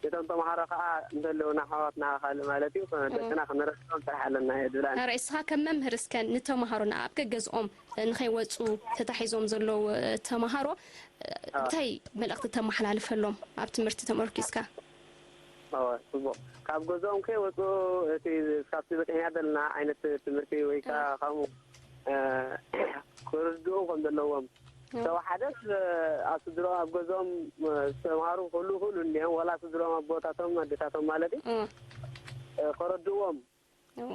ነቶም ተምሃሮ ከኣ እንተለዉ ንኣሕዋትና ካልእ ማለት እዩ፣ እዎ። ደቅና ክንረድኦም ጥራሕ ኣለና እየ ዝብላ። ኧረ፣ እስኻ ከም መምህር እስከ ንተምሃሮና ኣብ ገገዝኦም ንኸይወጹ ተታሒዞም ዘለዉ ተምሃሮ፣ ኣዎ። እንታይ መልእኽቲ ተመሓላልፈሎም ኣብ ትምህርቲ ተመርኪስካ? ኣዎ፣ ጽቡቕ። ካብ ገዝኦም ከይወጹ እቲ፣ ካብቲ በጺሕና ዘለና ዓይነት ትምህርቲ ወይ ከኣ ኣዎ። ከምኡ፣ እ፣ ክርድኡ ከም ዘለዎም። ኣዎ። ተወሓደስ፣ እ፣ ኣብ ስድርኦም፣ ኣብ ገዝኦም፣ እ፣ ዝተምሃሩ ክህልዉ ይኽእሉ እንድዮም፣ ዋላ ስድርኦም ኣቦታቶም ኣዴታቶም ማለት እዩ። ኣዎ። እ፣ ከረድእዎም እዎ።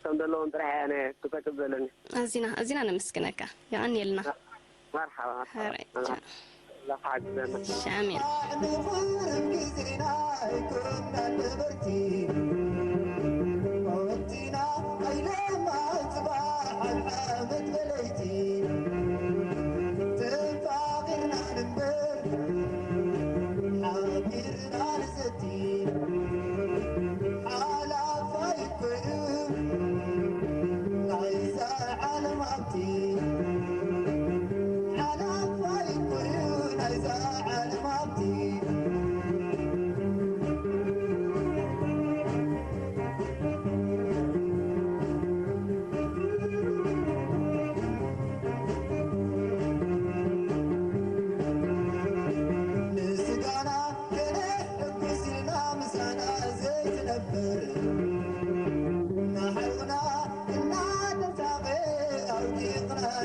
ከም ዘለዎም ጥራሕ እየ ኣነ ክጠቅብ ዘለኒ። ኣዚና፣ ኣዚና ነመስግነካ። የቐንየልና። መርሓባ፣ መርሓባ። ሕራይ፣ መርሓባ። ቻው። ኣምላኽ ሓግዘና። ሻሜን። ንኹርም ግዜና ኣይኮንና ነበርቲ። ወቅቲና ኣይለማ ጽባሕ ኣብ ዓመት በለይቲ። ተፋቒርና ንንበር፣ ሓቢርና ንሰቲ። ሓላፋይ ኮይኑ ናይዛ ዓለም ሃብቲ፣ ሓላፋይ ኮይኑ ናይዛ ዓለም ሃብቲ።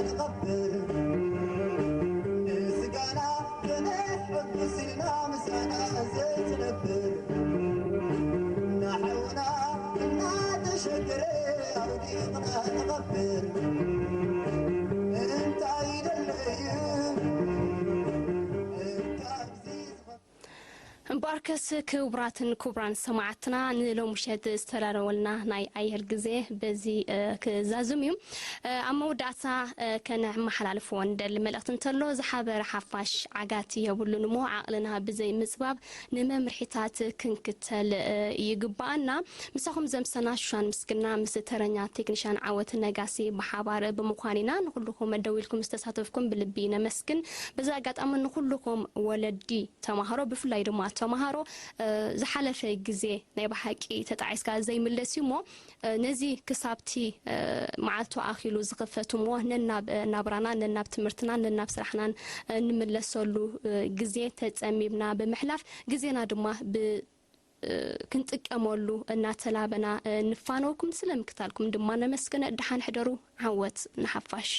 ንቐብር ንስጋና ክንሕጉስ ኢልና ምሳና ዘይትነብር ንሓውና እናተሸገረ ኣውዲቕና ንቐብር እንታይ ይደለዩ ካብዚ ዝኸ- እምበኣርከስ ክቡራትን ክቡራን ሰማዕትና ንሎምሸት ዝተዳለወልና ናይ ኣየር ግዜ በዚ ክዛዝም እዩ። ኣብ መወዳእታ ከነመሓላልፎ ንደሊ መልእኽቲ እንተሎ ዝሓበረ ሓፋሽ ዓጋቲ የብሉን እሞ ዓቕልና ብዘይ ምፅባብ ንመምርሒታት ክንክተል ይግባኣና። ምሳኹም ዘምሰና ሹሻን ምስግና ምስ ተረኛ ቴክኒሻን ዓወት ነጋሲ ብሓባር ብምዃን ኢና። ንኩልኹም ደዊልኩም ዝተሳተፍኩም ብልቢ ነመስግን። በዚ ኣጋጣሚ ንኩልኹም ወለዲ ተማሃሮ ብፍላይ ድማ ተማሃሮ ዝሓለፈ ግዜ ናይ ብሓቂ ተጣዒስካ ዘይምለስ እዩ እሞ ነዚ ክሳብቲ መዓልቱ ኣኺሉ ዝኽፈት እሞ ነናብ ናብራና ነናብ ትምህርትና ነናብ ስራሕናን እንምለሰሉ ግዜ ተፀሚምና ብምሕላፍ ግዜና ድማ ብ ክንጥቀመሉ እናተላበና ንፋነወኩም ስለምክታልኩም ድማ ነመስግን። ደሓን ሕደሩ። ዓወት ንሓፋሽ።